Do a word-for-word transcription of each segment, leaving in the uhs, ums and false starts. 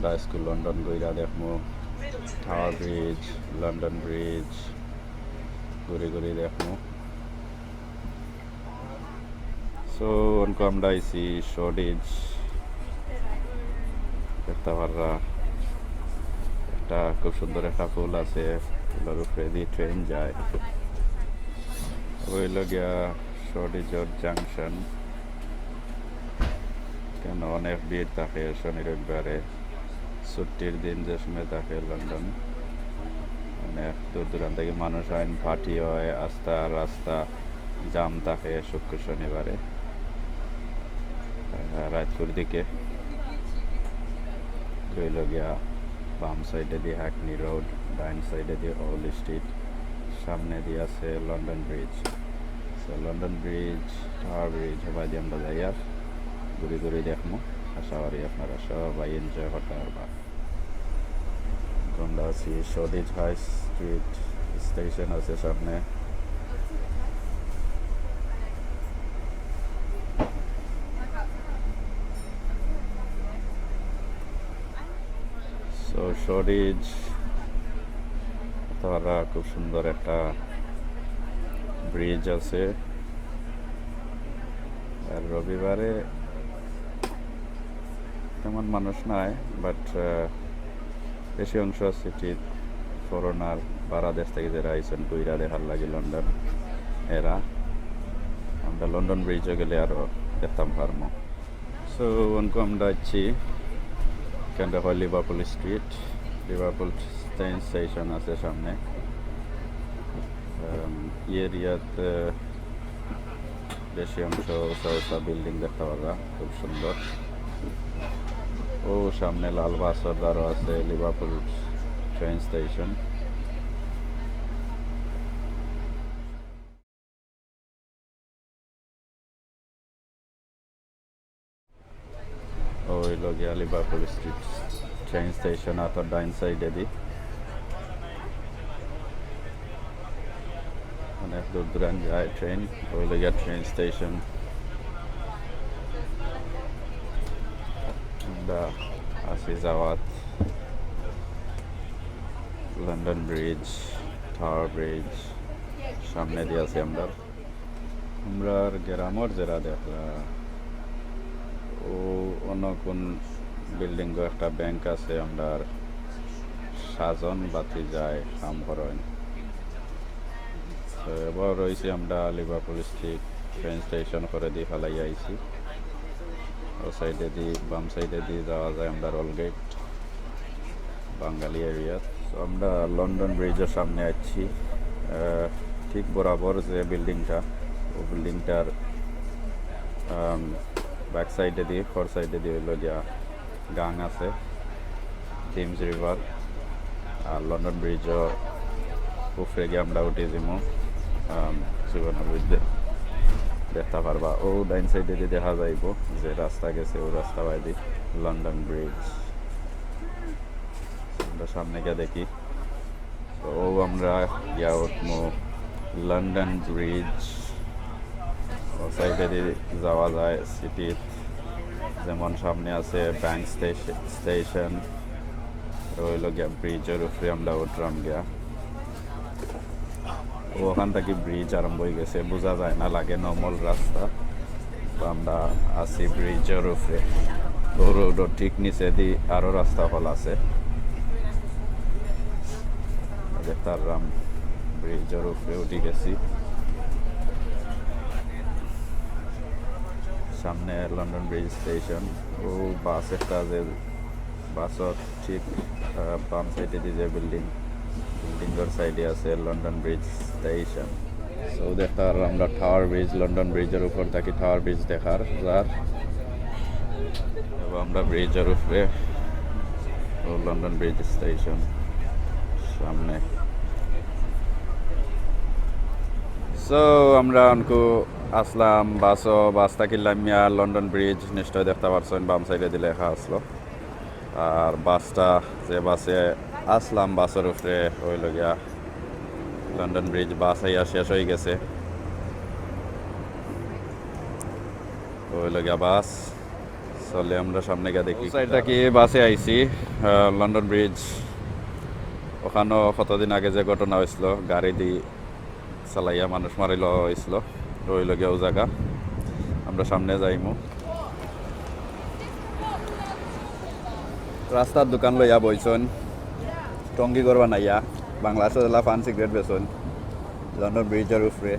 আইজকু লন্ডন ঘুরিয়া দেখমু, টাওয়ার ব্রিজ, লন্ডন ব্রিজ ঘুরি ঘুরি দেখমু। So, অনকু আমরা আইছি শোডিজ, দেখতা পাররা একটা খুব সুন্দর একটা পুল আছে, পুলর উপরেদি ট্রেন যায়। অউ অইলো গিয়া শোডিজর জাংশন। কেন অনেক ভিড় থাকে শনি রবিবারে, ছুটির দিন যে সময় থাকে লন্ডন, অনেক দূর দূরান্ত থাকি মানুষ আইন, পার্টি অয়, আস্তা রাস্তা জাম থাকে শুক্র শনিবারে। আহ, রাইতকুর দিকে অইলো গিয়া বাম সাইডেদি হ্যাকনি রোড, ডাইন সাইডেদি ওল্ড স্ট্রিট, সামনেদি আছে London bridge. So, London bridge, tower bridge, হবায়দি আমরা যাইয়ার ঘুরি ঘুরি দেখমু। আশা করি আপনারা সবাই এনজয় করতা পারবা। আমরা আছি শোডিজ হাই স্ট্রিট, স্টেশন আছে সামনে। So, শোডিজ, তারা খুব সুন্দর একটা ব্রিজ আছে। আর রবিবারে তেমন মানুষ নাই, but, আহ, বেশি অংশ সিটির ফরেনার, বারা দেশ থাকি যেরা আইছইন ঘুরিয়া দেখার লাগি লন্ডন, এরা। আমরা লন্ডন ব্রিজও গেলে আরো দেখতাম পারমু। So, অনকু আমরা আইছি, কেন্দ্র হয় Liverpool street, Liverpool train station আছে সামনে। আম, ই এরিয়াত বেশি অংশ উঁচা উঁচা বিল্ডিং দেখতা পাররা, খুব সুন্দর। অউ সামনে লাল বাসর দ্বারও আছে লিভারপুল ট্রেন স্টেশন। অউ অইলো গিয়া লিভারপুল স্ট্রিট ট্রেন স্টেশন, আতর ডাইন সাইডেদি। অনেক দূর দূরান্ত যায় ট্রেন, অউ অইলো গিয়া ট্রেন স্টেশন। আমরা আছি যাওয়াত লন্ডন ব্রিজ, টাওয়ার ব্রিজ, সামনেদি আছি আমরা। আমরার গ্রামর যেরা দেখরা, অউ অন্য কোন বিল্ডিংও একটা ব্যাংক আছে, আমরার সাজন ভাতিজায় কাম করইন। তো এবার রইছি আমরা লিভারপুল স্ট্রিট ট্রেন স্টেশন করেদি ফালাইয়া আইছি। অউ সাইডেদি, বাম সাইডেদি যাওয়া যায় আমরার ওল্ডগেট। বাঙালি এরিয়া। তো আমরা লন্ডন ব্রিজর সামনে আছি, আহ, ঠিক বরাবর যে বিল্ডিংটা, অউ বিল্ডিংটার, আম, ব্যাক সাইডেদি, ফর সাইডেদি অইলো গিয়া গাং আছে, থিমস রিভার। আর লন্ডন ব্রিজর উপরে গিয়া আমরা উঠি যিমু, আম, সুবর্ণ ব্রিজ দে-, দেখতা পারবা। অউ ডাইন সাইডেদি দেখা যাইবো যে রাস্তা গেছে, অউ রাস্তা বায়দি লন্ডন ব্রিজ। আমরা সামনে গিয়া দেখি। তো অউ আমরা গিয়া উঠমু লন্ডন ব্রিজ। অউ সাইডেদি যাওয়া যায় সিটিত, যেমন সামনে আছে ব্যাংক স্টেশ-, স্টেশন। অউ অইলো গিয়া ব্রিজর উপরে আমরা উঠরাম গিয়া। অউ অখান থাকি ব্রিজ আরম্ভ অইগেছে, বুঝা যায় না, লাগে নরমাল রাস্তা। তো আমরা আছি ব্রিজর উপরে। অউ রোডর ঠিক নিচেদি আরো রাস্তা অকল আছে। দেখতাম ব্রিজর উপরে উঠি গেছি। সামনে লন্ডন ব্রিজ স্টেশন। অউ বাস একটা যে বাসর ঠিক, আহ, বাম সাইডেদি যে বিল্ডিং, বিল্ডিংর সাইডে আছে লন্ডন ব্রিজ স্টেশন। So দেখতাম আমরা টাওয়ার ব্রিজ, লন্ডন ব্রিজর উপর থাকি টাওয়ার ব্রিজ দেখার যার। এবং আমরা ব্রিজর উপরে, অউ লন্ডন ব্রিজ স্টেশন সামনে। So আমরা অনকু আছলাম বাসো, বাস থাকি লামিয়া লন্ডন ব্রিজ নিশ্চয় দেখতা পারছইন, বাম সাইডেদি লেখা আছলো। আর বাসটা যে বাসে আছলাম, বাসর উপরে অইলো গিয়া লন্ডন ব্রিজ, বাস আইয়া শেষ অইগেছে। অইলো গিয়া বাস। তাহলে আমরা সামনে গিয়া দেখি। সাইডটা কি বাসে আইছি, আহ, লন্ডন ব্রিজ। ওখানো কতদিন আগে যে ঘটনা হয়েছিল, গাড়ি দি চালাইয়া মানুষ মারিল হয়েছিল, ওই লগে ও জায়গা। আমরা সামনে যাইমু। রাস্তার দোকান লইয়া বইছইন, টঙ্গি ঘর বানাইয়া। বাংলাদেশো যেলা পান সিগারেট বেচইন, লন্ডন ব্রিজর উপরে।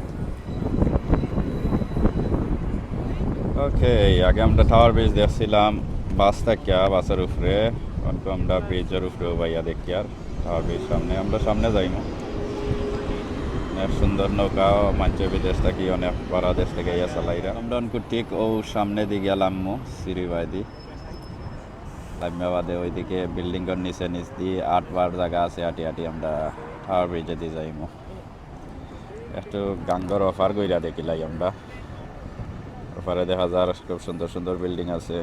ওকে, আগে আমরা টাওয়ার ব্রিজ দেখছিলাম বাস থাকিয়া, বাসর উপরে। এখন তো আমরা ব্রিজর উপরে উবাইয়া দেখি আর টাওয়ার ব্রিজ সামনে, আমরা সামনে যাইমু। অনেক সুন্দর নৌকা, মানষে বিদেশ থাকি, অনেক বারা দেশ থাকি আইয়া চালাইরা। আমরা অনকু ঠিক ও সামনে দি গেলাম মু, সিঁড়ি বায়দি। লাম্বা বাদে ওইদিকে বিল্ডিংর নিচে নিচ দি আটবার জাগা আছে, আটি আটি আমরা টাওয়ার ব্রিজে দি যাইমু। একটু গাঙ্গর ওপার ঘুরিয়া দেখিলাই আমরা। ওপারে দেখা যার খুব সুন্দর সুন্দর বিল্ডিং আছে।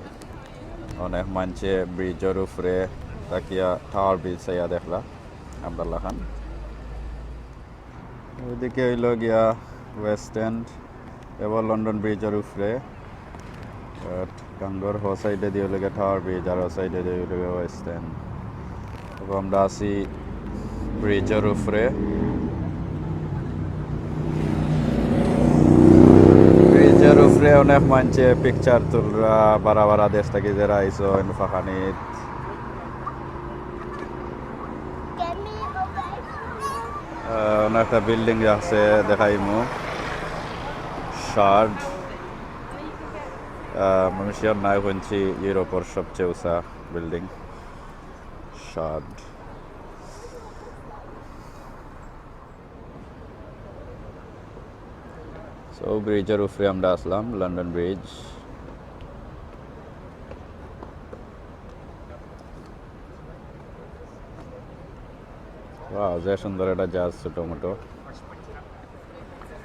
অনেক মানষে ব্রিজর উপরে থাকিয়া টাওয়ার ব্রিজ চাইয়া দেখরা আমরা লাখান। ওইদিকে হইল গিয়া ওয়েস্ট এন্ড, এবার লন্ডন ব্রিজর উপরে। But গাঙ্গর হ সাইডে দি হইল গিয়া টাওয়ার ব্রিজ, আর হ সাইডে দি হইল গিয়া ওয়েস্ট এন্ড। তো আমরা আছি ব্রিজর উপরে। ব্রিজর উপরে অনেক মানষে পিকচার তুলরা, বারা বারা দেশ থাকি যেরা আইছইন ফাখানিত। আহ, অনেক একটা বিল্ডিং আছে, দেখাইমু। শার্ড, আহ, আমি শিওর নাই, শুনছি ইউরোপর সবচেয়ে উঁচা বিল্ডিং শার্ড। সো ব্রিজর উপরে আমরা আসলাম, লন্ডন ব্রিজ। ওয়াও, যে সুন্দর একটা জাহাজ, ছোট মোটো।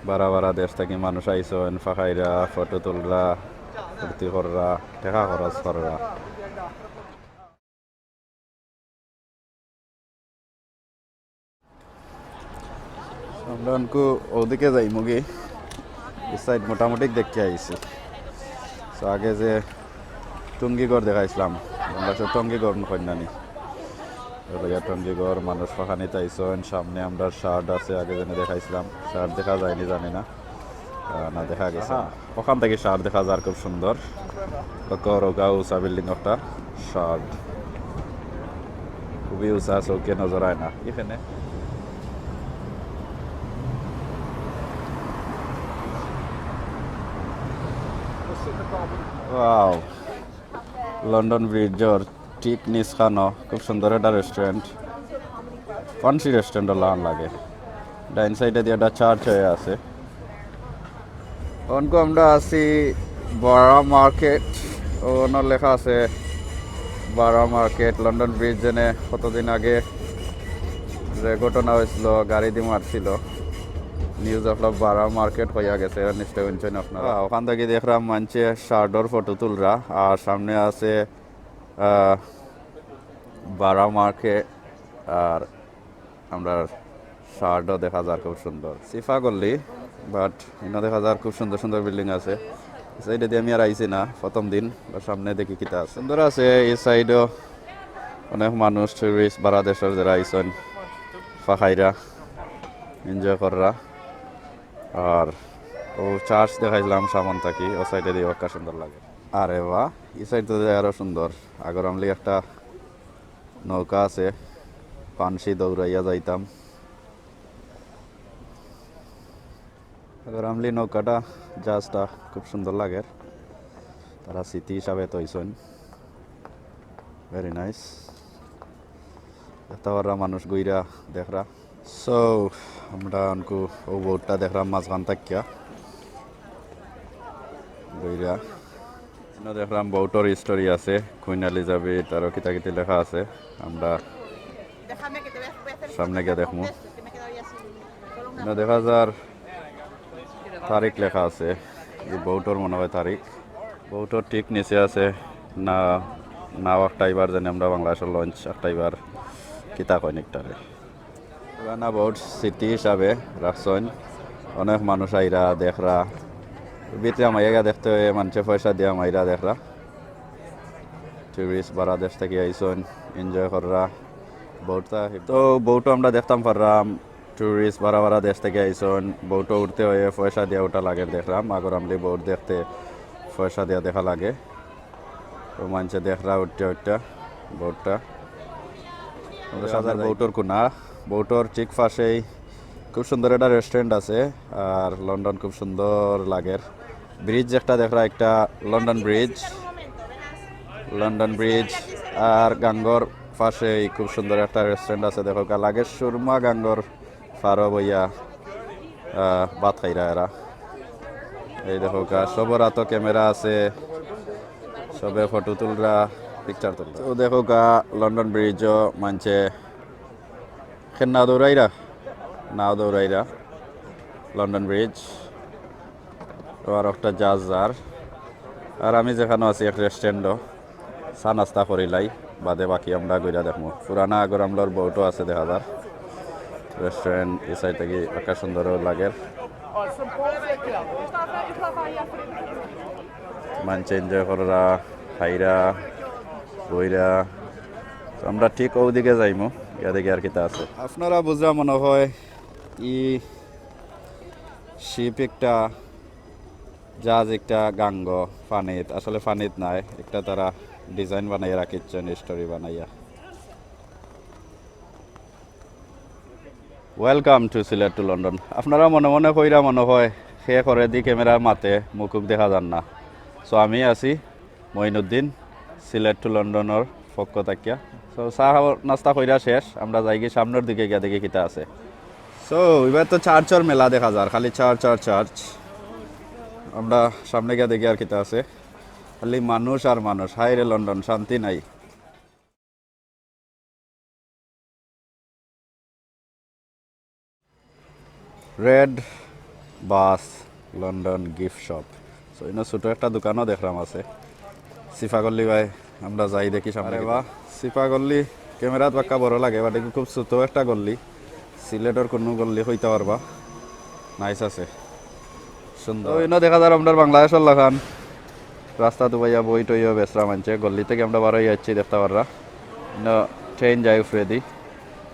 বারা বারা দেশ থাকি মানুষ আইছইন, ফাখাইরা, ফটো তুলরা, ফুর্তি কররা, টেকা খরচ কররা। আমরা অনকু ওদিকে যাইমুগি। এই সাইড মোটামুটি দেখি আইছি। তো আগে যে টঙ্গি ঘর দেখাইছিলাম, আমরা সব টঙ্গি ঘর কইন্যানি। ওদিকে টঙ্গি ঘর, মানুষ ফাখানিত আইছইন। সামনে আমরা শার্ড আছে, আগে যেন দেখাইছিলাম, শার্ড দেখা যায়নি জানি না। আহ, না, দেখা গেছে। আহা। ওখান থাকি শার্ড দেখা যার খুব সুন্দর। তো করোগা উঁচা বিল্ডিং একটা শার্ড। খুবই উঁচা, চোখে নজর আয় না এখানে। ওয়াও, লন্ডন ব্রিজর ঠিক নিচখানো খুব সুন্দর একটা রেস্টুরেন্ট, ফ্যান্সি রেস্টুরেন্ট লাখান লাগে। ডাইন সাইডে দি একটা চার্চ হয়ে আছে। অনকু আমরা আছি বারা মার্কেট, ওখানো লেখা আছে বারা মার্কেট, লন্ডন ব্রিজ যেনে কতদিন আগে যে ঘটনা হয়েছিল, গাড়ি দি মারছিল, নিউজ অফ বারা মার্কেট হইয়া গেছে, এরা নিশ্চয় শুনছেন আপনারা। ওখান থাকি দেখলাম মানষে শার্ডর ফটো তুলরা, আর সামনে আছে আহ, বারা মার্কেট, আর আমরা শার্ডও দেখা যার খুব সুন্দর। সিফা গল্লি, but ইনো দেখা যার খুব সুন্দর সুন্দর বিল্ডিং আছে। এই সাইডে দি আমি আর আইছি না, প্রথম দিন, বা সামনে দেখি কিতা আছে। সুন্দর আছে এই সাইডও, অনেক মানুষ, টুরিস্ট, বারা দেশর যেরা আইছইন, ফাখাইরা, এনজয় কররা। আর ও চার্চ দেখাইছিলাম সামন থাকি, ও সাইডে দি ওকা সুন্দর লাগে। আরে বাহ, এই সাইড তো আরো সুন্দর। আগর আমলি একটা নৌকা আছে, পানসি দৌড়াইয়া যাইতাম। আগর আমলি নৌকাটা, জাহাজটা খুব সুন্দর লাগে। তারা স্মৃতি হিসাবে তো হইছইন। Very nice. এত বড় মানুষ গইরা দেখরা। সো, আমরা অনকু ও বোটটা দেখলাম মাঝখান থাকিয়া। গইরা। এখানে দেখলাম বোটর হিস্টোরি আছে, কুইন এলিজাবেথ আরো কিতা কিতি লেখা আছে। আমরা সামনে গিয়া দেখমু। এখানে দেখা যার তারিখ লেখা আছে, এই বোটর মনে হয় তারিখ। বোটর ঠিক নিচে আছে না, নাও একটা ইবার জানি আমরা বাংলাদেশর লঞ্চ একটা ইবার কিতা কইন একটারে। পুরানা বোট স্মৃতি হিসাবে রাখছইন, অনেক মানুষ আইরা দেখরা। ভিতরে আমাইয়া গিয়া দেখতে হয়, মানষে পয়সা দিয়া আমাইরা দেখরা। টুরিস্ট বারা দেশ থাকি আইছইন, এনজয় কররা। বউটা তো বউটা আমরা দেখতাম পাররাম, টুরিস্ট বারা বারা দেশ থাকি আইছইন, বউটা উঠতে অইলে পয়সা দিয়া উঠা লাগের দেখরাম। আগর আমলি বউট দেখতে পয়সা দিয়া দেখা লাগে। তো মানষে দেখরা উঠতে উঠতে বউটা। আমরা সাজার বউটর কুনা, বউটর ঠিক পাশেই খুব সুন্দর একটা রেস্টুরেন্ট আছে। আর লন্ডন খুব সুন্দর লাগের। ব্রিজ একটা দেখরা, একটা লন্ডন ব্রিজ, লন্ডন ব্রিজ। আর গাঙ্গর পাশেই খুব সুন্দর একটা রেস্টুরেন্ট আছে, দেখউক্কা, লাগে সুরমা গাঙ্গর পারো বইয়া, আহ, ভাত খাইরা এরা। এই দেখউক্কা, সবর আতো ক্যামেরা আছে, সবে ফটো তুলরা, পিকচার তুলরা। তো দেখউক্কা, লন্ডন ব্রিজও মানষে কেন না দৌড়াইরা, না দৌড়াইরা। London bridge. তো আর একটা জাহাজ যার। আর আমি যেখানো আছি এক রেস্টুরেন্টও, চা নাস্তা করিলাই, বাদে বাকি আমরা ঘুরা দেখমু। পুরানা আগর আমলর বউটও আছে দেখা যার। রেস্টুরেন্ট এই সাইড থাকি একটা সুন্দরও লাগের। মানষে এনজয় কররা, খাইরা, বইরা। তো আমরা ঠিক ওদিকে যাইমু, গিয়া দেখি আর কিতা আছে। আপনারা বুঝরা মনে হয় ই শিপ একটা, জাহাজ একটা গাঙ্গো পানিত, আসলে পানিত নাই, একটা তারা ডিজাইন বানাইয়া রাখিচ্ছইন, স্টোরি বানাইয়া। Welcome to Sylhet to London। আপনারা মনে মনে কইরা মনে হয়, হে করেদি ক্যামেরার মাতে মুখুক দেখা যার না। সো আমি আছি মঈনুদ্দিন, সিলেট টু লন্ডনর পক্ষ থাকিয়া। সো চা খাওয়া নাস্তা কইরা শেষ, আমরা যাইগি সামনর দিকে গিয়া দেখি কিতা আছে। সো এবার তো চার্চর মেলা দেখা যার, খালি চার্চ আর চার্চ। আমরা সামনে গিয়া দেখি আর কিতা আছে, খালি মানুষ আর মানুষ। হায় রে লন্ডন, শান্তি নাই। রেড বাস লন্ডন গিফট শপ। সো ইনো ছোট একটা দোকানও দেখরাম আছে। সিফা গল্লি ভাই, আমরা যাই দেখি সামনে। আরে বাহ, সিফা গল্লি ক্যামেরাত বাক্কা বড় লাগে, বাট খুব ছোট একটা গল্লি। সিলেটর কুনু গল্লি কইতা পারবা, নাইস আছে, সুন্দর। তো ইনো দেখা যার আমরার বাংলাদেশর লাখান রাস্তাত উবাইয়া বই টইও বেচরা মানষে। গল্লি থাকি আমরা বার অইয়া আইছি, দেখতা পাররা। ইনো ট্রেন যায় উপরেদি।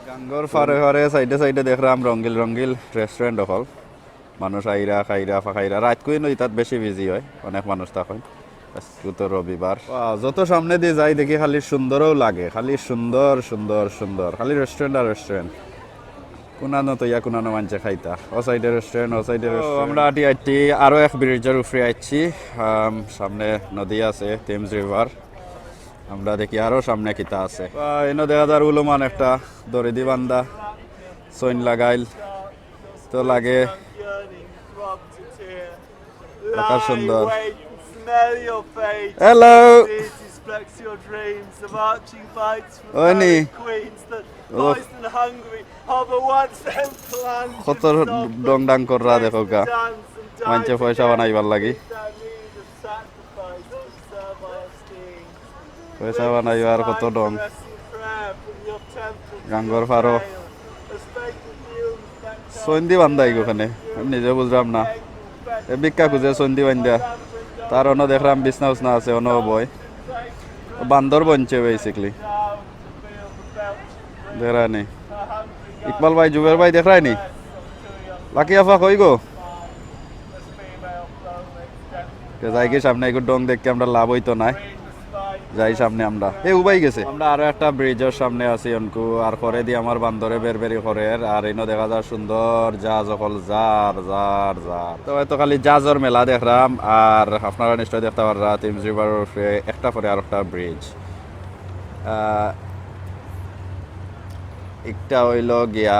গাঙ্গর ফারে ফারে সাইডে সাইডে দেখরাম রঙ্গিল রঙ্গিল রেস্টুরেন্ট অকল। মানুষ আইরা, খাইরা, ফাখাইরা। রাইত কুইন ইতাত বেশি বিজি হয়, অনেক মানুষ থাকইন। আজকে তো রবিবার। ওয়াও, যত সামনেদি যাই দেখি খালি সুন্দরও লাগে, খালি সুন্দর, সুন্দর, সুন্দর, খালি রেস্টুরেন্ট আর রেস্টুরেন্ট। কুনানো তো ইয়া কুনানো মানষে খাইতা, ও সাইডে রেস্টুরেন্ট, ও সাইডে রেস্টুরেন্ট। আমরা আটি আটি আরো এক ব্রিজর উপরে আইছি। আম, সামনে নদী আছে, টেমস রিভার। আমরা দেখি আরো সামনে কিতা আছে। ওয়াও, ইনো দেখা যার উলমান একটা দড়িদি বান্ধা, সইন লাগাইল। তো লাগে। ঢাকার সুন্দর। Hello। ওই নি। কত ডং ডাং কররা দেখো গা। মানষে পয়সা বানাইবার লাগি। পয়সা বানাইবার কত ঢং। গাঙ্গর ফারো। সইন্দি বান্ধাই ওখানে, আমি নিজেও বুঝলাম না। এ ভিক্ষা খুঁজে সইন্দি বান্ধা। তার অনো দেখলাম বিছনা উছনা আছে, অনো বয়। বান্দর বনছে basically। দেখরানি। ইকবাল ভাই, জুবের ভাই দেখরায়নি? লাকি আফা কই গো? তে যাইগি সামনে, এগু ডং দেখি আমরা লাভ অইতো নায়। যাই সামনে আমরা। এ উবাই গেছে। আমরা আরো একটা ব্রিজর সামনে আছি অনকু, আর করেদি আমার বান্দরে বেরবেরি করের, আর ইনো দেখা যার সুন্দর জাহাজ অকল যার, যার, যার। তো হয়তো খালি জাহাজর মেলা দেখলাম, আর আপনারা নিশ্চয় দেখতা পাররা টেমস রিভারর উপরে একটা পরে আরোকটা ব্রিজ। আহ, একটা অইলো গিয়া,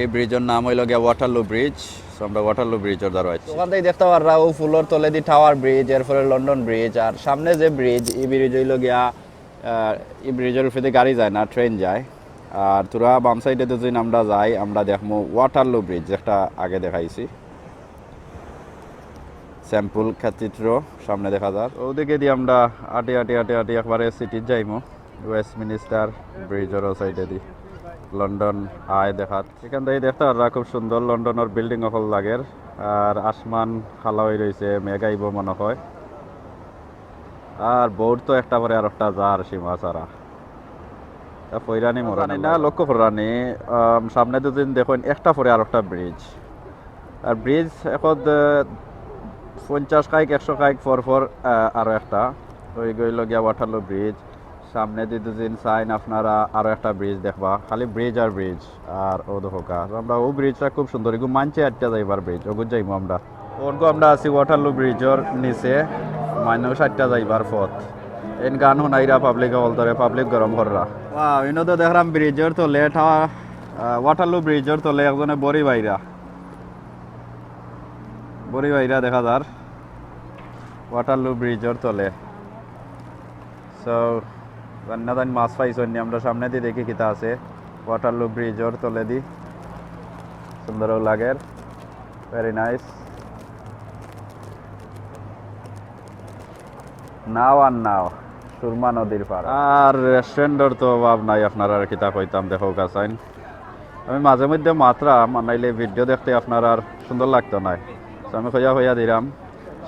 এই ব্রিজর নাম অইলো গিয়া ওয়াটারলু ব্রিজ। So আমরা ওয়াটারলু ব্রিজর দ্বারা আইছি। ওখান থাকি দেখতা পাররা ও পুলর তলেদি টাওয়ার ব্রিজ, এরপরে লন্ডন ব্রিজ, আর সামনে যে ব্রিজ, এই ব্রিজ অইলো গিয়া, আহ, এই ব্রিজর উপরেদি গাড়ি যায় না, ট্রেন যায়। আর থুড়া বাম সাইডেদি যদি আমরা যাই, আমরা দেখমু ওয়াটারলু ব্রিজ, যেটা আগে দেখাইছি। সেন্ট পল ক্যাথিড্রাল সামনে দেখা যার। ওদিকেদি আমরা আটি, আটি, আটি, আটি একবারে সিটিত যাইমু। ওয়েস্টমিনিস্টার ব্রিজর ও সাইডেদি লন্ডন আই দেখাত। এখান থাকি দেখতা পাররা খুব সুন্দর লন্ডনর বিল্ডিং অকল লাগের। আর আসমান কালা অই রইছে, মেঘ আইবো মনে হয়। আর বোর্ড তো একটা পরে আর একটা যার সীমা ছাড়া। তা ফইরানি মরা জানি না। লক্ষ্য করানি, আম, সামনে দুদিন দেখইন একটা পরে আর একটা ব্রিজ। আর ব্রিজ এখন, আহ, পঞ্চাশ কাইক, একশো কাইক পর পর, আহ, আরো একটা। ওই গইল গিয়া ওয়াটারলু ব্রিজ। সামনে দি দুদিন চাইন আপনারা আরো একটা ব্রিজ দেখবা, খালি ব্রিজ আর ব্রিজ। আর ও দেখো কা, আমরা ও ব্রিজটা খুব সুন্দর, এগু মানছে আটটা যাইবার ব্রিজ, ওগু যাইমু আমরা। ওরকম আমরা আছি ওয়াটারলু ব্রিজর নিচে, মানুষ আটটা যাইবার পথ। এন গান হুনাইরা পাবলিক হকলতরে, পাবলিক গরম কররা। ওয়াও, ইনো তো দেখরাম ব্রিজর তলে, ঠা-, আহ, ওয়াটারলু ব্রিজর তলে একজনে বড়ি বাইরা। বড়ি বাইরা দেখা যার ওয়াটারলু ব্রিজর তলে। So, জানি না তাইন মাছ পাইছইন নি, আমরা সামনে দি দেখি কিতা আছে। ওয়াটারলু ব্রিজর তলে দি সুন্দর লাগের, very nice। নাও আর নাও, সুরমা নদীর পার। আর রেস্টুরেন্টর তো অভাব নাই, আপনারারে কিতা কইতাম, দেখো গাছাইন। আমি মাঝে মধ্যে মাতরাম, আর নাইলে ভিডিও দেখতে আপনারার সুন্দর লাগতো নায়। So আমি কইয়া কইয়া দিরাম,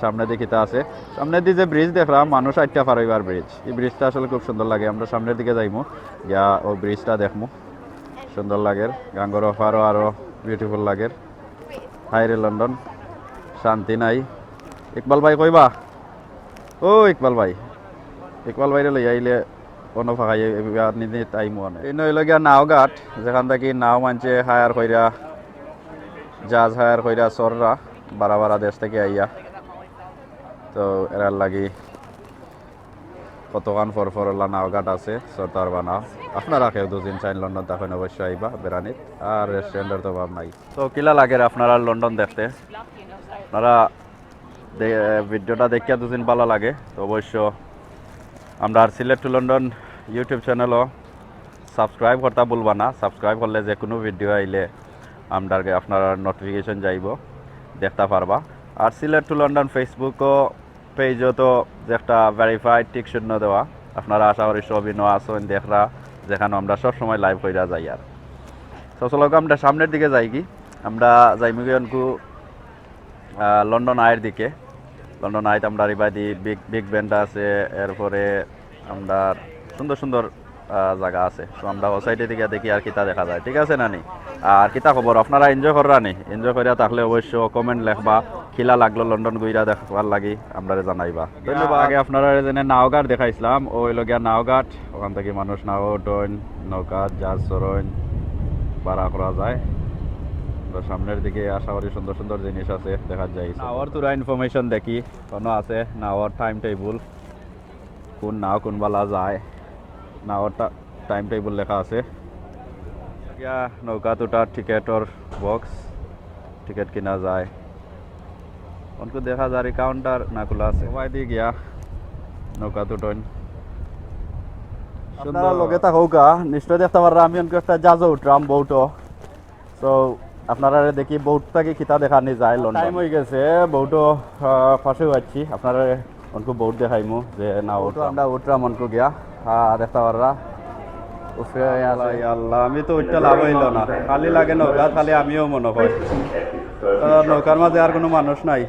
সামনে দি কিতা আছে। সামনে দি যে ব্রিজ দেখরাম, মানুষ আটটা পার অইবার ব্রিজ। এই ব্রিজটা আসলে খুব সুন্দর লাগে। আমরা সামনের দিকে যাইমু, গিয়া ও ব্রিজটা দেখমু। সুন্দর লাগের, গাঙ্গর ওপারও আরো বিউটিফুল লাগের। হায় রে লন্ডন, শান্তি নাই। ইকবাল ভাই কইবা? ও ইকবাল ভাই, ইকবাল ভাইরে লই আইলে অন্য ফাঁকাই নিতে টাইম অনে। এই নইল গিয়া নাওঘাট, যেখান থাকি নাও মানছে হায়ার কইরা, জাহাজ হায়ার কইরা চররা, বারা বারা দেশ থাকি আইয়া। তো এরার লাগি কতখান ফর ফর ওলা নাওঘাট আছে, চরতার বানা। আপনারা কেউ দুদিন চাইন লন্ডন তখন অবশ্যই আইবা বেড়ানিত। আর রেস্টুরেন্টর তো অভাব নাই। তো কিলা লাগের আপনারা লন্ডন দেখতে? আপনারা দে-, ভিডিওটা দেখিয়া দুদিন ভালা লাগে তো অবশ্য আমরার সিলেট টু লন্ডন YouTube চ্যানেলও সাবস্ক্রাইব করতা ভুলবা না। সাবস্ক্রাইব করলে যে কোনো ভিডিও আইলে আমরার গে-, আপনারার নোটিফিকেশন যাইবো, দেখতা পারবা। আর সিলেট টু লন্ডন Facebook পেজও তো যে একটা ভেরিফাইড টিক চিহ্ন দেওয়া, আপনারা আশা করি সবই ন আছইন দেখরা, যেখানে আমরা সব সময় লাইভ কইরা যাই। আর তো চলো আমরা সামনের দিকে যাই কি, আমরা যাইমু গিয়া অনকু, আহ, লন্ডন আইর দিকে। লন্ডন আইত আমরা রিবাদি বিগ, বিগ বেন আছে, এরপরে আমরা সুন্দর সুন্দর, আহ, জাগা আছে। তো আমরা ও সাইডে দিকে দেখি আর কিতা দেখা যায়, ঠিক আছে নানি? আর কিতা খবর, আপনারা এনজয় কররা নি? এনজয় করিয়া থাকলে অবশ্য কমেন্ট লেখবা, কিলা লাগলো লন্ডন ঘুইরা দেখবার লাগি আমরারে জানাইবা। ধন্যবাদ। আগে আপনারারে যেনে নাওঘাট দেখাইছিলাম, ও অইল গিয়া নাওঘাট, ওখান থাকি মানুষ নাও উঠইন, নৌকা, জাহাজ চড়ইন, ভাড়া করা যায়। তো সামনের দিকে আশা করি সুন্দর সুন্দর জিনিস আছে, দেখা যায়। নাওর থুড়া ইনফরমেশন দেখি, কোনো আছে নাওর টাইম টেবল, কোন নাও কোন বালা যায়, নাওর টা-, টাইম টেবল লেখা আছে। গিয়া নৌকাত উঠার টিকেটর বক্স, টিকেট কিনা যায়। অনকু দেখা যার এই কাউন্টার না খোলা আছে। সবাই দি গিয়া নৌকাত উঠইন। আপনারা সুন্দর। লগে থাকউক্কা, নিশ্চয় দেখতা পাররা আমি অনকু একটা জাহাজো উঠরাম, বোটও। So, আপনারারে দেখি বোট থাকি কিতা দেখানি যায় লন্ডন। টাইম অই গেছে, বোটও, আহ, পাশে আছি। আপনারারে অনকু বোট দেখাইমু যে না বোটও উঠরাম। আমরা উঠরাম অনকু গিয়া। আহ, দেখতা পাররা। উফরে আছে। আল্লাহ, ইয়া আল্লাহ, আমি তো উঠতে লাভ অইল না। খালি লাগে নৌকা, খালি আমিও মনে হয়। আহ, নৌকার মাঝে আর কোনো মানুষ নাই।